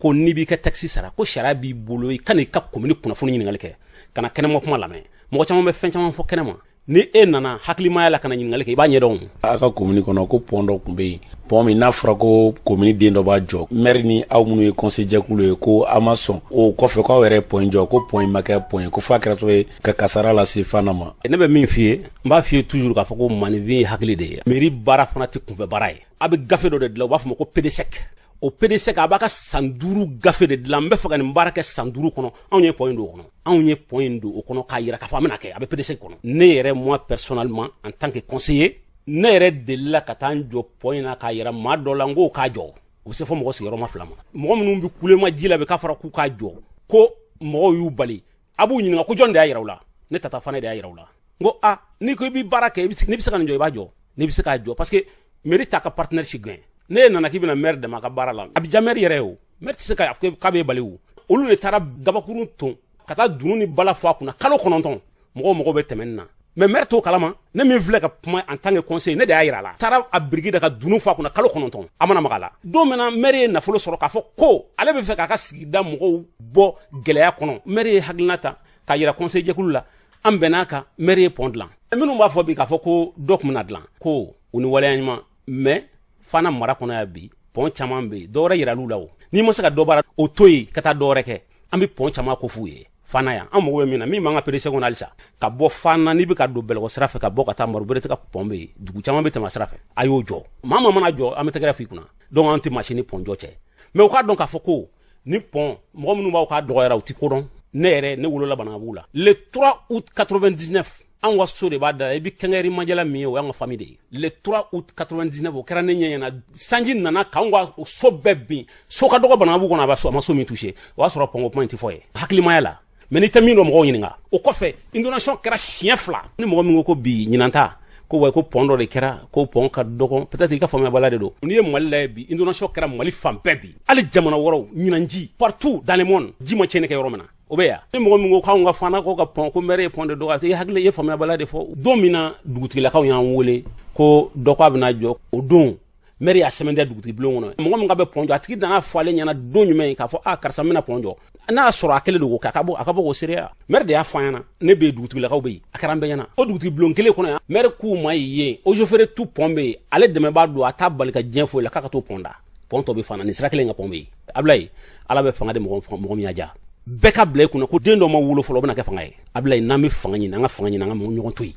ko n'i b'i ka taxe sara, ko sariya b'i bolo i ka n'i ka commune kunnafoni ɲininkali kɛ, ka na kɛnɛma kuma lamɛn. Mɔgɔ caman bɛ fɛn caman fɔ kɛnɛma, ni e nana hakilimaya la ka na ɲininkali kɛ, i b'a ɲɛdɔn. A ka komini kɔnɔ, ko pɔn dɔ tun bɛ yen, pɔn min n'a fɔra ko komini den dɔ b'a jɔ, mɛri ni aw minnu ye conseil jɛkulu ye, ko aw ma sɔn. O kɔfɛ, k'aw yɛrɛ ye pɔn jɔ, ko pɔn in ma kɛ pɔn ye, ko f'a kɛra sababu ye ka kasara lase Fana ma. Ne bɛ min f'i ye, n b'a f'i ye toujours k'a fɔ ko maninfin ye hakili de ye. Mairie baara fana tɛ kunfɛ baara ye. A bɛ gafe dɔ de dilan, u b'a fɔ ma ko PDSEC. O PDSEC, a b'a ka san 5 gafe de dilan. N bɛ fɛ ka nin baara kɛ san 5 kɔnɔ. Anw ye pɔn in don o kɔnɔ, anw ye pɔn in don o kɔnɔ k'a yira k'a fɔ an bɛna kɛ, a bɛ PDSEC kɔnɔ. Ne yɛrɛ, moi personnellement, en tant que conseiller, ne yɛrɛ delila ka taa n jɔ pɔn in na k'a yira maa dɔ la, n k'o k'a jɔ. O bɛ se fɔ mɔgɔ sigiyɔrɔma 2 ma. Mɔgɔ minnu bɛ kulema ji la bi k'a fɔra k'u k'a jɔ, ko mɔgɔw y'u bali, a b'u ɲininka ko jɔn de y'a yira u la. Ne tata fana de y'a yira u la. N ko a n'i ko i bɛ baara kɛ, n'i bɛ se ka nin jɔ, i b'a jɔ. N'i bɛ se k'a jɔ, parce que mairie t'a ka partenaire si gɛn. Ne nana k'i bɛna maire dɛmɛ a ka baara la, a bɛ diya maire yɛrɛ ye. O maire tɛ se ka k'a b'e bali. O olu de taara gabakurun ton ka taa dunun ni bala fɔ a kunna kalo 9, mɔgɔw mago bɛ tɛmɛ nin na, mais maire t'o kalama. Ne min filɛ ka kuma en tant que conseiller, ne de y'a yira a la. Taara a biriki da ka dunun fɔ a kunna kalo 9, a mana maga a la. Don min na maire ye nafolo sɔrɔ k'a fɔ ko ale bɛ fɛ k'a ka sigida mɔgɔw bɔ gɛlɛya kɔnɔ, maire ye hakilina ta k'a yira conseil jɛkulu la, an bɛnn'a kan, maire ye pɔn dilan. Minnu b'a fɔ bi k'a fɔ ko dɔ tun bɛna dilan, ko u ni waleya ɲuman, mais Fana mara kɔnɔ yan bi, pɔn caman bɛ yen, dɔwɛrɛ yiral'u la. O n'i ma se ka dɔ baara, o to yen ka taa dɔwɛrɛ kɛ. An bɛ pɔn caman ko f'u ye Fana yan. An mago bɛ min na, min b'an ka PDC kɔnɔ halisa, ka bɔ Fana, n'i bɛ ka don Bɛlɛkɔ sira fɛ, ka bɔ ka taa Maro Berete ka pɔn bɛ yen, dugu caman bɛ tɛmɛ sira fɛ, a y'o jɔ. Maa maa mana jɔ, an bɛ tɛgɛrɛ f'i kunna. Donc an tɛ maa si ni pɔn jɔ cɛ, mais u k'a dɔn k'a fɔ ko ni pɔn, mɔgɔ minnu b'aw k'a dɔgɔyara, u ti ko dɔn. Ne yɛrɛ, ne wolola Banabugu la le 3 août 99. Anw ka so de b'a da la, i bɛ kɛnkɛri manjala min ye, o y'an ka famille de ye. Le 3 août 99, o kɛra ne ɲɛ ɲɛna, sanji nana k'anw ka so bɛɛ bin. So ka dɔgɔ Banabugu kɔnɔ, a b'a so, a ma so min touché. O y'a sɔrɔ pɔnko kuma in tɛ fɔ ye hakilimaya la. Mais n'i tɛ min dɔn, mɔgɔw ɲininka. O kɔfɛ, inondation kɛra siɲɛ 2. Ni mɔgɔ min ko ko bi ɲinan ta ko wa, ko pɔn dɔ de kɛra, ko pɔn ka dɔgɔ, peut-être i ka faamuyabaliya de don. N'i ye Mali lajɛ bi, inondation kɛra Mali fan bɛɛ bi, hali jamana wɛrɛw ɲinanji, partout dans le monde, ji ma tiɲɛni kɛ yɔrɔ min na, o bɛ yan. Ni mɔgɔ min ko k'anw ka Fana ko ka pɔn, ko maire ye pɔn de dɔgɔya, i hakili, i ye faamuyabaliya de fɔ. Don min na dugutigilakaw y'an wele ko dɔ k'a bɛna jɔ, o don maire y'a sɛbɛntiya dugutigi bulon kɔnɔ, mɔgɔ min ka bɛ pɔn jɔ, a tigi nana fɔ ale ɲɛna don jumɛn k'a fɔ a karisa n bɛna pɔn jɔ. N'a y'a sɔrɔ a kɛlen don k'o kɛ, a ka bɔ k'o seereya. Maire de y'a fɔ an ɲɛna, ne bɛ yen, dugutigilakaw bɛ yen, a kɛra an bɛɛ ɲɛna. O dugutigi bulon kelen kɔnɔ yan, maire k'u ma yen, eaux et forêts tu pɔn bɛ yen, ale dɛmɛbaa don, a t'a bali ka diɲɛ foyi la k'a ka t'o pɔn da. Pɔn tɔ bɛ Fana nin sira kelen ka pɔn bɛ yen. Abulayi, Ala bɛ fanga di mɔgɔ mɔgɔ min y'a diya. Bɛɛ ka bila i kunna ko den dɔ ma wolo fɔlɔ, o bɛna kɛ fanga ye. Abulayi, n'an bɛ fanga ɲini, an ka fanga ɲini, an ka ɲɔgɔn to yen.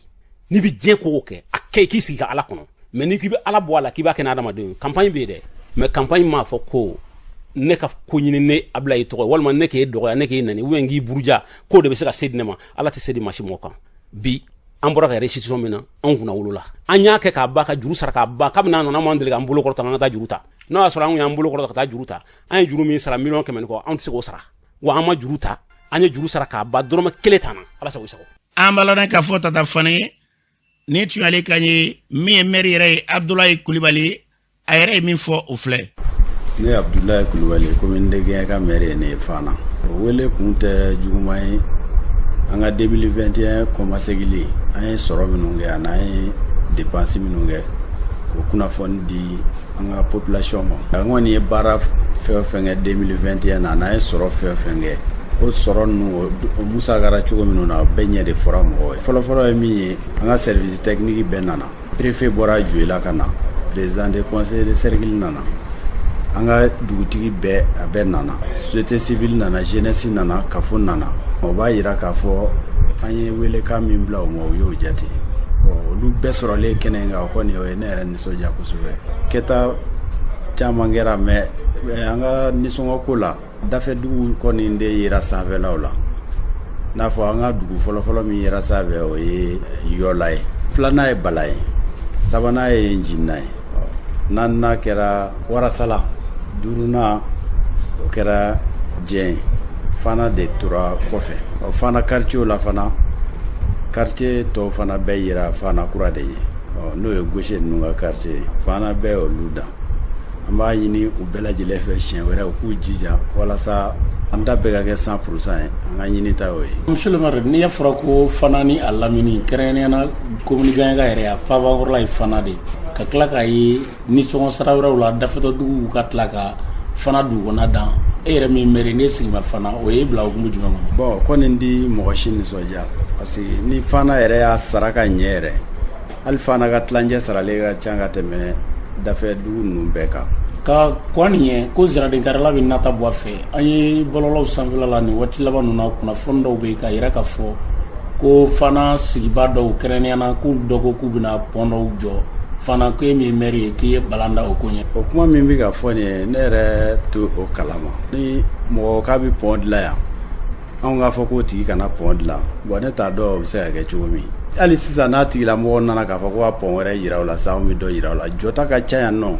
N'i bɛ diɲɛ ko o kɛ, a kɛ i k'i sigi ka Ala kɔnɔ, mais n'i k'i bɛ Ala bɔ a la k'i b'a kɛ n'adamadenw ye, campagne bɛ yen dɛ, mais campagne m'a fɔ ko ne ka ko ɲini ne Abulayi tɔgɔ ye, walima ne k'e dɔgɔya, ne k'e nɛni, ou bien k'i buruja, k'o de bɛ se ka se di ne ma. Ala tɛ se di maa si mɔgɔ kan. Bi an bɔra ka restitution min na, anw kunna wolola, an y'a kɛ k'a ba ka juru sara k'a ban. Kabini an nana, an m'an deli k'an bolo kɔrɔta an ka taa juru ta. N'o y'a sɔrɔ an y'an bolo kɔrɔta ka taa juru ta, an ye juru min sara miliyɔn 100 ni kɔ, an tɛ se k'o sara. Wa an ma juru ta, an ye juru sara k'a ban, dɔrɔmɛ kelen t'an na. Ala sago i sago. An b'a ladɔn k'a fɔ Tata Fane, nin tun y'ale kan ye. Min ye mɛri yɛrɛ ye, Abudulayi Kulibali, a yɛrɛ ye min fɔ, o filɛ. Ne ye Abudulayi Kulubali, commune de Gɛɲɛka maire ye. Ne ye Fana. O wele kun tɛ juguman ye. An ka 2021 kɔmasegili, an ye sɔrɔ minnu kɛ ani an ye dépense minnu kɛ, k'o kunnafoni di an ka population ma. An kɔni ye baara fɛn o fɛn kɛ 2021 na, n'an ye sɔrɔ fɛn o fɛn kɛ, o sɔrɔ ninnu, o musakara cogo minnu na, o bɛɛ ɲɛ de fɔra mɔgɔw ye. Fɔlɔfɔlɔ ye min ye, an ka service technique bɛɛ nana. Préfet bɔra Joyila ka na, président de conseil de cercle nana, an ka dugutigi bɛɛ, a bɛɛ nana, société civile nana, jeunesse nana, kafo nana. O b'a yira k'a fɔ an ye welekan min bila u ma, u y'o jate. Olu bɛɛ sɔrɔlen kɛnɛ in kan, o kɔni, o ye ne yɛrɛ nisɔndiya kosɛbɛ. Kɛta caman kɛra, mais an ka nisɔngɔ ko la, dafɛ dugu kɔni de yera sanfɛlaw la. N'a fɔ an ka dugu fɔlɔfɔlɔ min yera sanfɛ, o ye Yɔla ye, filanan ye Bala ye, sabanan ye Njinna ye, naaninan kɛra Warasala, duurunan o kɛra Jɛn ye. Fana de tora kɔfɛ. Fana quartier la fana, quartier tɔw fana bɛɛ yira Fana kura de ye, n'o ye gaucher ninnu ka quartier ye. Fana bɛɛ olu dan. An b'a ɲini u bɛɛ lajɛlen fɛ, siɲɛ wɛrɛ u k'u jija walasa an ta bɛɛ ka kɛ 100% ye. An ka ɲini ta y'o ye. Monsieur le maire, n'i y'a fɔra ko Fana ni a lamini, kɛrɛnkɛrɛnnenya la commune Gaɲɛka yɛrɛ, a faabakɔrɔla ye Fana de, ka tila k'a ye nisɔngɔ sara wɛrɛw la, dafɛtɔ ka tila ka Fana dugu kɔnɔna dan, e yɛrɛ min maire, n'e sigi ma Fana, o ye bila hukumu jumɛn kɔnɔ? Bon, kɔni di mɔgɔ si nisɔndiya, parce que ni Fana yɛrɛ y'a sara ka ɲɛ yɛrɛ, hali Fana ka tilancɛ saralen ka ca ka tɛmɛ dafɛ dugu ninnu bɛɛ kan. Ka kɔ nin ye ko ziradenkarila bɛ nata bɔ a fɛ. An ye bɔlɔlɔw sanfɛla la nin waati laban ninnu na, kunnafoni dɔw bɛ yen k'a yira k'a fɔ ko Fana sigibaa dɔw, kɛrɛnkɛrɛnnenya la, k'u dɔ ko k'u bɛna pont dɔw jɔ Fana, ko e min ye maire ye, k'i ye balan da o ko ɲɛ. O kuma min bɛ ka fɔ nin ye, ne yɛrɛ to o kalama. Ni mɔgɔ k'a bɛ pont dilan yan, anw k'a fɔ k'o tigi kana pont dilan, bon, ne t'a dɔn o bɛ se ka kɛ cogo min. Hali sisan, n'a tigilamɔgɔ nana k'a fɔ ko ka pont wɛrɛ yira o la sa, anw bɛ dɔ yira o la. Jɔta ka ca yan nɔ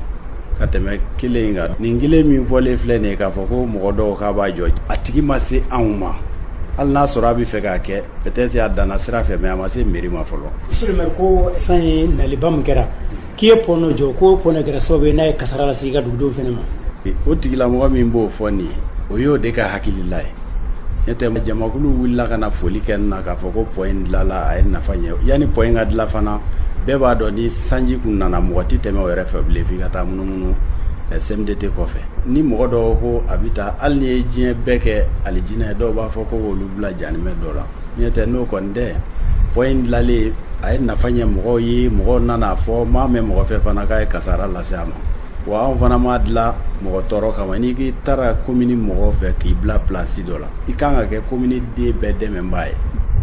ka tɛmɛ kelen in kan. Nin kelen min fɔlen filɛ nin ye, k'a fɔ ko mɔgɔ dɔw k'a b'a jɔ, a tigi ma se anw ma. Hali n'a sɔrɔ a bɛ fɛ k'a kɛ, peut-être a danna sira fɛ, mais a ma se mairie ma fɔlɔ. Monsieur le maire, ko san ye naliba min kɛra, k'i ye pont dɔ jɔ, ko pont kɛra sababu ye n'a ye kasara lase i ka dugudenw fɛnɛ ma. O tigilamɔgɔ min b'o fɔ nin ye, o y'o de ka hakilila ye. N'o tɛ, jamakulu wulila ka na foli kɛ n na k'a fɔ ko pont in dilanla, a ye nafa ɲɛ. Yanni pont in ka dilan fana, bɛɛ b'a dɔn ni sanji kun nana, mɔgɔ tɛ tɛmɛ o yɛrɛ fɛ bilen, f'i ka taa munumunu CMDT kɔfɛ. Ni mɔgɔ dɔw ko a bɛ taa, hali ni ye diɲɛ bɛɛ kɛ alijinɛ ye, dɔw b'a fɔ ko olu bila janimɛ dɔ la. N'o tɛ, n'o kɔni tɛ, pont in dilanlen, a ye nafa ɲɛ mɔgɔw ye. Mɔgɔw nana fɔ, m'a mɛn mɔgɔ fɛ fana k'a ye kasara lase a ma. Wa anw fana m'a dilan mɔgɔ tɔɔrɔ kama. N'i k'i taara commune mɔgɔw fɛ k'i bila place dɔ la, i kan ka kɛ commune den bɛɛ dɛmɛbaa ye.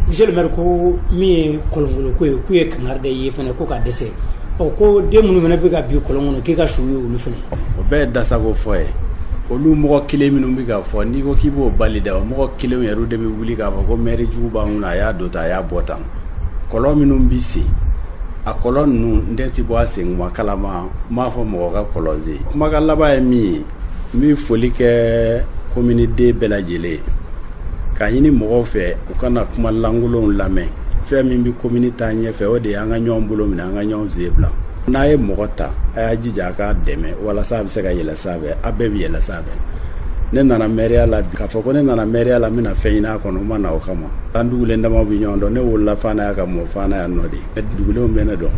Monsieur le maire, ko min ye kɔlɔnkolon ko ye, k'u ye kangari da i ye fana ko ka dɛsɛ, ɔ, ko den minnu fana bɛ ka bin kɔlɔn kɔnɔ, k'i ka su ye olu fana. O bɛɛ ye dasago fɔ ye. Olu mɔgɔ kelen minnu bɛ ka fɔ, n'i ko k'i b'o bali dɛ, o mɔgɔ kelenw yɛrɛ de bɛ wuli k'a fɔ ko maire jugu b'an kunna, a y'a don tan, a y'a bɔ tan. Kɔlɔn minnu bɛ sen, a kɔlɔn ninnu, n den tɛ bɔ a sen kuma kalama. N b'a fɔ mɔgɔ ka kɔlɔn sen. Kumakan laban ye min ye, n bɛ foli kɛ commune den bɛɛ lajɛlen ye, k'a ɲini mɔgɔw fɛ u kana kuma lankolonw lamɛn. Fɛn min bɛ commune taa ɲɛfɛ, o de ye an ka ɲɔgɔn bolo minɛ, an ka ɲɔgɔn sen bila. N'a ye mɔgɔ ta, a y'a jija a k'a dɛmɛ walasa a bɛ se ka yɛlɛ sanfɛ, a bɛɛ bɛ yɛlɛ sanfɛ. Ne nana mɛriya la bi, k'a fɔ ko ne nana mɛriya la, n bɛna fɛn ɲini a kɔnɔ, n ma na o kama. An dugulen damaw bɛ ɲɔgɔn dɔn. Ne wolola Fana yan, ka mɔ Fana yan nɔ de. Dugulenw bɛ ne dɔn.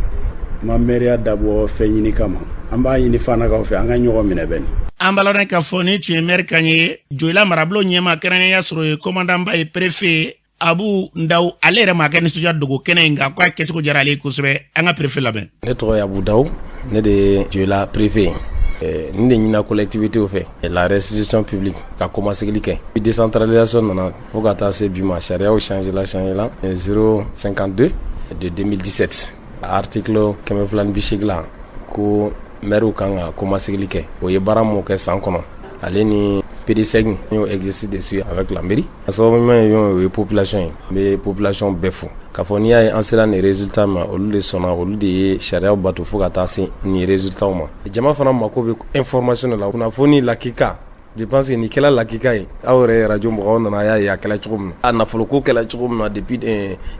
N ma mɛriya dabɔ fɛn ɲini kama. An b'a ɲini Fanakaw fɛ, an ka ɲɔgɔn minɛ bɛ nin. An b'a ladɔn k'a fɔ ni tun ye mɛri kan ye, Joyila marabolo ɲɛma, kɛrɛnkɛrɛnnenya sɔrɔ ye commandant ye, préfet Abu Ndaw. Ale yɛrɛ ma kɛ nisɔndiya dogo kɛnɛ in kan, k'a kɛcogo diyara ale ye kosɛbɛ. An ka préfet lamɛn. Ne tɔgɔ ye Abu Daw, ne de ye Joyila préfet ye. Nin de ɲinina collectivité fɛ, la restitution publique, ka kɔmasegili kɛ. Décentralisation nana fo ka taa se bi ma, sariyaw changé la, changé la 052 de 2017, article 280 la, ko maire kan ka kɔmasegili kɛ. O ye baara mun kɛ san kɔnɔ, ale ni PD5 y'o exercice de suivi avec la mairie. A sababu ɲuman ye, o ye population ye. N bɛ population bɛɛ fo k'a fɔ n'i y'a ye an sera nin résultat ma, olu de sɔnna, olu de ye sariyaw bato fo ka taa se nin résultat ma. Jama fana mako bɛ information de la, kunnafoni lakika. Je pense que nin kɛla lakika ye. Aw yɛrɛ radio mɔgɔw nana, a y'a ye a kɛla cogo min na, a nafoloko kɛla cogo min na depuis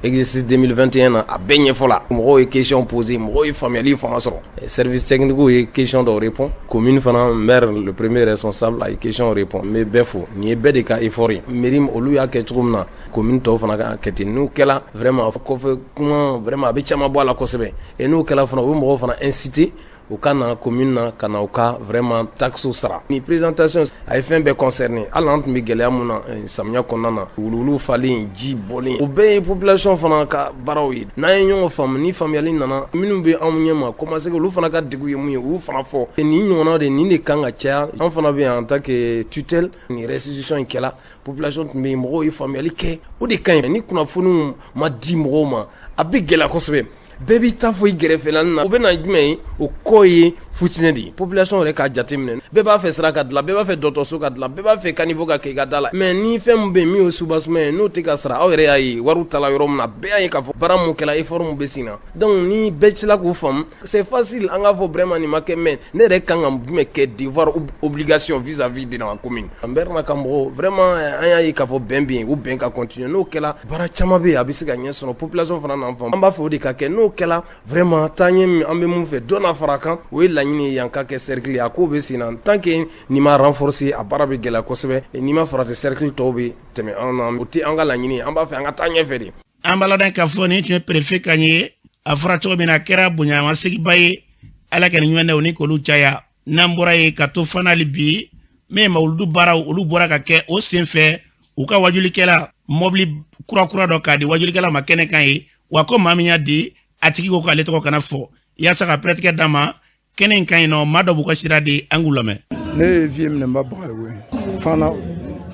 exercice 2021 na, a bɛɛ ɲɛfɔ la. Mɔgɔw ye question posé, mɔgɔw ye faamuyali fana sɔrɔ. Service technique ye question dɔw répond, commune fana, maire le premier responsable, a ye question répond. N bɛ bɛɛ fo. Nin ye bɛɛ de ka effort ye. Mairie olu y'a kɛ cogo min na, commune tɔw fana ka kɛ ten. N'u kɛla, vraiment kɔfɛ kuma, vraiment a bɛ caman bɔ a la kosɛbɛ. Et n'u kɛla fana, u bɛ mɔgɔw fana inciter u ka na commune na ka na u ka vraiment taxes sara. Ni présentation a ye fɛn bɛɛ concerné. Hali an tun bɛ gɛlɛya mun na samiya kɔnɔna na, wuluwuluw falen, ji bɔlen, o bɛɛ ye population fana ka baaraw ye. N'an ye ɲɔgɔn faamu, ni faamuyali nana, minnu bɛ anw ɲɛ ma commencé, olu fana ka degun ye mun ye, olu fana fɔ. Nin ɲɔgɔnna de, nin de kan ka caya. An fana bɛ yan en tant que tutelle. Nin restitution in kɛla, population tun bɛ yen, mɔgɔw ye faamuyali kɛ, o de ka ɲi. Ni kunnafoniw ma di mɔgɔw ma, a bɛ gɛlɛya kosɛbɛ. Bɛɛ b'i ta fɔ i gɛrɛfɛla na. O bɛ na jumɛn ye? O kɔ ye futinɛ de ye. Population yɛrɛ k'a jateminɛ, bɛɛ b'a fɛ sira ka dilan, bɛɛ b'a fɛ dɔgɔtɔrɔso ka dilan, bɛɛ b'a fɛ caniveau ka kɛ i ka da la. Mais ni fɛn min bɛ yen min ye soubassement ye, n'o tɛ ka sara, aw yɛrɛ y'a ye wariw tala yɔrɔ min na, bɛɛ y'a ye k'a fɔ baara mun kɛla, effort mun bɛ sen na. Donc ni bɛɛ cila k'o faamu, c'est facile an k'a fɔ vraiment nin ma kɛ. Mais ne yɛrɛ kan ka jumɛn kɛ? Devoir, obligation vis-à-vis de la commune. An bɛɛ n'a ka mɔgɔw, vraiment an y'a ye k'a fɔ bɛn bɛ yen, o bɛn ka continuer. N'o kɛla, baara caman bɛ yen a bɛ se ka ɲɛ sɔrɔ. Population fana n'an faamu, an b'a fɛ o de ka kɛ. N'o kɛla, vraiment taaɲɛ min an bɛ mun fɛ, dɔ na fara a kan, o ye laɲini ye yan ka kɛ cercle ye. A ko bɛ sen na. Tant que nin ma renforcer, a baara bɛ gɛlɛya kosɛbɛ. N'i ma farati, cercle tɔw bɛ tɛmɛ an na. O tɛ an ka laɲini ye, an b'a fɛ an ka taa ɲɛfɛ de. An b'a ladɔn k'a fɔ nin tun ye préfet kan ye. A fɔra cogo min na, a kɛra bonyamaseginba ye. Ala ka nin ɲɔgɔn ni k'olu caya. N'an bɔra yen ka to fana, hali bi min ye mawuludu baaraw, olu bɔra ka kɛ o sen fɛ, u ka wajulikɛla mɔbili kura kura dɔ k'a di wajulikɛla ma kɛnɛ kan ye. Wa ko maa min y'a di, a tigi ko k'ale tɔgɔ kana fɔ, yaasa ka pɛrɛtigɛ d'a ma kɛnɛ in kan yen nɔ. Maa dɔ b'u ka sira di, an k'u lamɛn. Ne ye Vieux Minɛnba Bagayogo ye, Fana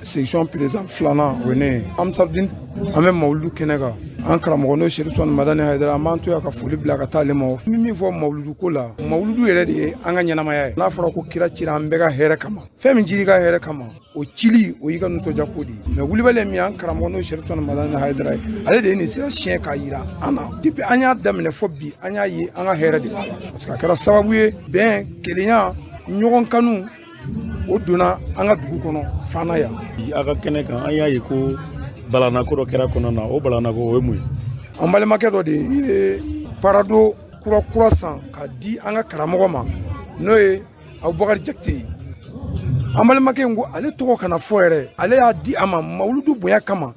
section président filanan, o ye ne ye. Ansardine, an bɛ mawuludu kɛnɛ kan. An karamɔgɔ n'o Serifu Usumani Madani Hayidara, an b'an to yan ka foli bila ka taa ale ma. N bɛ min fɔ mawuludu ko la, mawuludu yɛrɛ de ye an ka ɲɛnamaya ye. N'a fɔra ko kira cira an bɛɛ ka hɛrɛ kama, fɛn min cira i ka hɛrɛ kama, o cili o y'i ka nisɔndiya ko de ye. Mais wulibali ye min ye, an karamɔgɔ n'o Serifu Usumani Madani Hayidara ye, ale de ye nin sira siɲɛ k'a yira an na. Depuis an y'a daminɛ fɔ bi, an y'a ye an ka hɛrɛ de b'a la, parce que a kɛra sababu ye bɛn, kelenya, ɲɔgɔn kanu, o donna an ka dugu kɔnɔ Fana yan. A ka kɛnɛ kan, an y'a ye ko balanako dɔ kɛra kɔnɔ na. O balanako, o ye mun ye? An balimakɛ dɔ de ye Prado kura kura san k'a di an ka karamɔgɔ ma, n'o ye Abubakari Jakite ye. An balimakɛ in ko ale tɔgɔ kana fɔ yɛrɛ. Ale y'a di a ma mawuludu bonya kama,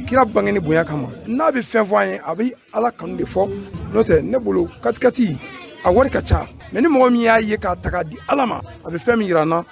kira bangeni bonya kama. N'a bɛ fɛn fɔ an ye, a bɛ Ala kanu de fɔ. N'o tɛ, ne bolo katikati a wari ka ca. Mais ni mɔgɔ min y'a ye k'a ta k'a di Ala ma, a bɛ fɛn min yira an na,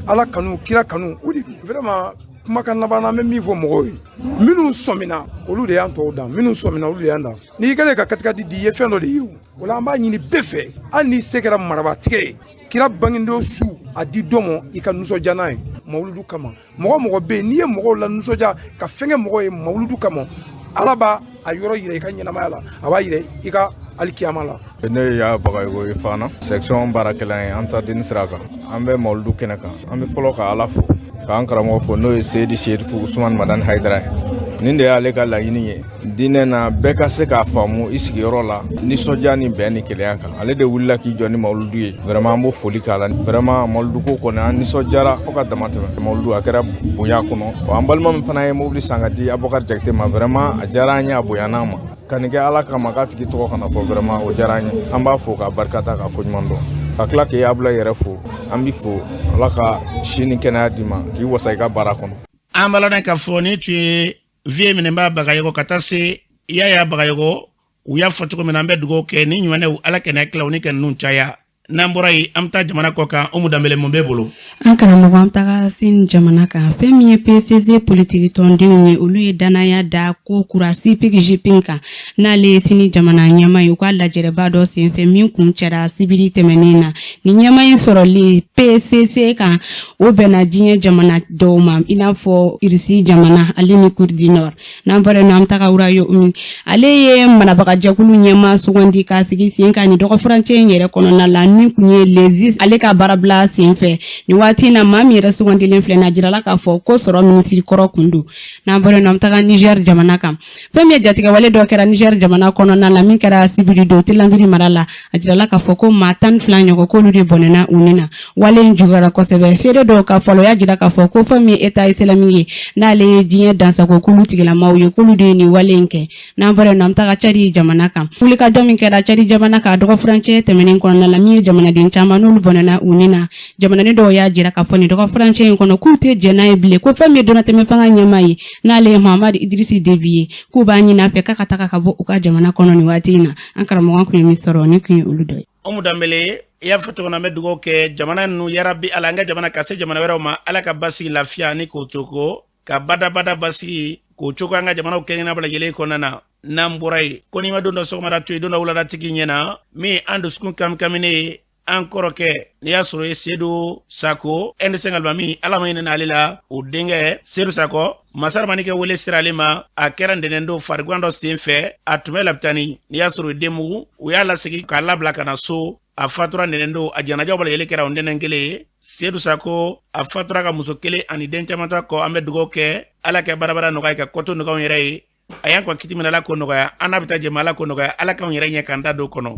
Ala kanu, kira kanu, o de don. Vraiment, kumakan laban na, an bɛ min fɔ mɔgɔw ye, minnu sɔmina, olu de y'an tɔw dan. Minnu sɔmina, olu de y'an dan. N'i kɛlen ka katikati di, i ye fɛn dɔ de ye. O la, an b'a ɲini bɛɛ fɛ, hali n'i se kɛra marabatigɛ ye, kira bangedon su, a di dɔ ma i ka nisɔndiya n'a ye mawuludu kama. Mɔgɔ mɔgɔ bɛ yen n'i ye mɔgɔw la nisɔndiya ka fɛn kɛ mɔgɔw ye mawuludu kama, Ala b'a a yɔrɔ yira i ka ɲɛnamaya la, a b'a yira i ka alikiyama la. Ne y'a Bagayogo ye, Fana section baarakɛla ye Ansardine sira kan. An bɛ mawuludu kɛnɛ kan. An bɛ fɔlɔ ka Ala fo, k'an karamɔgɔ fo, n'o ye Seyidi Serifu Usumani Madani Hayidara ye. Nin de y'ale ka laɲini ye diinɛ na, bɛɛ ka se k'a faamu i sigiyɔrɔ la, nisɔndiya ni bɛn ni kelenya kan. Ale de wulila k'i jɔ ni mawuludu ye. Vraiment, an b'o foli k'a la. Vraiment, mawuludu ko kɔni, an nisɔndiyara fo ka dama tɛmɛ. Mawuludu a kɛra bonya kɔnɔ. Wa an balima min fana ye mobili san ka di Abubakar Jakite ma, vraiment a diyara an ye, a bonyana an ma. Ka nin kɛ Ala kama, k'a tigi tɔgɔ kana fɔ, vraiment o diyara an ye. An b'a fo k'a barika da, k'a koɲuman dɔn, ka tila k'e Abula yɛrɛ fo. An b'i fo, Ala ka si ni kɛnɛya d'i ma, k'i wasa i ka baara kɔnɔ. An b'a ladɔn k'a fɔ nin tun ye Vieux Minɛnba Bagayogo ka taa se Yaya Bagayogo. U y'a fɔ cogo min na, an bɛ dugawu kɛ ni ɲumanɛw, Ala kɛnɛ tilaw ni ka ninnu caya. N'an bɔra yen, an bɛ taa jamana kɔ kan. Umu Danbele, mun b'e bolo? An karamɔgɔ, an taga Sini jamana kan. Fɛn min ye PCC politiki tɔndenw ye, olu ye danaya da ko kura Xi Jinping kan, n'ale ye Sini jamana ɲɛma ye, u ka lajɛrɛba dɔ senfɛ min kun cɛra sibiri tɛmɛnen na. Ni ɲɛma in sɔrɔli PCC kan, o bɛnna diɲɛ jamana dɔw ma, i n'a fɔ Irisi jamana ale ni Corée du Nord. N'an bɔra yen, an taga Royaume-Uni. Ale ye marabagajɛkulu ɲɛma sugandi k'a sigi sen kan ni dɔgɔfurancɛ in yɛrɛ kɔnɔna la. min kun ye Lezi ale ka baarabila senfɛ. Nin waati na, maa min yɛrɛ sugandilen filɛ, n'a jirala k'a fɔ ko sɔrɔ minisiri kɔrɔ kun don. N'an bɔra yen nɔ, an bɛ taga Niger jamana kan. Fɛn min ye jatigɛwale dɔ kɛra Niger jamana kɔnɔna la, min kɛra sibiri don Tilanbiri mara la, a jirala k'a fɔ ko maa 12 ɲɔgɔn, k'olu de bɔnɛna u ni na. Wale in juguyara kosɛbɛ. Seere dɔw ka fɔ la, o y'a jira k'a fɔ ko fɛn min ye État islamique ye, n'ale ye diɲɛ dansagokulu tigilamaw ye, k'olu de ye nin wale in kɛ. N'an bɔra yen nɔ, an bɛ taga Cadi jamana kan. Wulikajɔ min kɛra Cadi jamana kan dɔgɔfurancɛ tɛmɛnen kɔnɔna la, min ye jamanaden caman n'olu bɔnɛna u ni na, jamanaden dɔw y'a jira k'a fɔ nin dɔgɔfurancɛ in kɔnɔ, k'u tɛ jɛn n'a ye bilen, ko fɛn min ye donnatɛmɛ fanga ɲɛmaa ye, n'ale ye Mahamadu Idirisi Debi ye, k'u b'a ɲini a fɛ k'a ka taga ka bɔ u ka jamana kɔnɔ nin waati in na. An karamɔgɔ kun ye min sɔrɔ, nin kun ye olu dɔ ye. Umu Danbele, i y'a fɔ cogo min na, an bɛ dugawu kɛ jamana ninnu, yarabi Ala, an ka jamana ka se jamana wɛrɛw ma, Ala ka basigi, lafiya ni k'o cogo ka badabada basigi k'o cogo an ka jamanaw kelen bɛɛ lajɛlen kɔnɔna na. N'an bɔra yen, ko n'i ma don dɔ sɔgɔmada to yen, don dɔ wuladatigi ɲɛna min an dusukun kamikaminen ye, an kɔrɔkɛ, n'i y'a sɔrɔ ye Sedu Sako NDC alimami, Ala ma hinɛ ale la, o denkɛ Sedu Sako, masaramani kɛ wele sera ale ma. A kɛra ntɛnɛn don farigwan dɔ sen fɛ, a tun bɛ lapitani, n'i y'a sɔrɔ denmugu, u y'a lasegin k'a labila ka na so. A fatura ntɛnɛn don, a janajaw bɛɛ lajɛlen kɛra o ntɛnɛn kelen ye. Sedu Sako, a fatura ka muso kelen ani den caman to a kɔ. An bɛ dugawu kɛ, Ala kɛ barabara nɔgɔya, ka kɔto nɔgɔya yɛrɛ ye. A y'an kɔn kiti min, Ala k'o nɔgɔya. An n'a bɛ taa jɛma, Ala k'o nɔgɔya. Ala k'anw yɛrɛ ɲɛ k'an ta don kɔnɔ.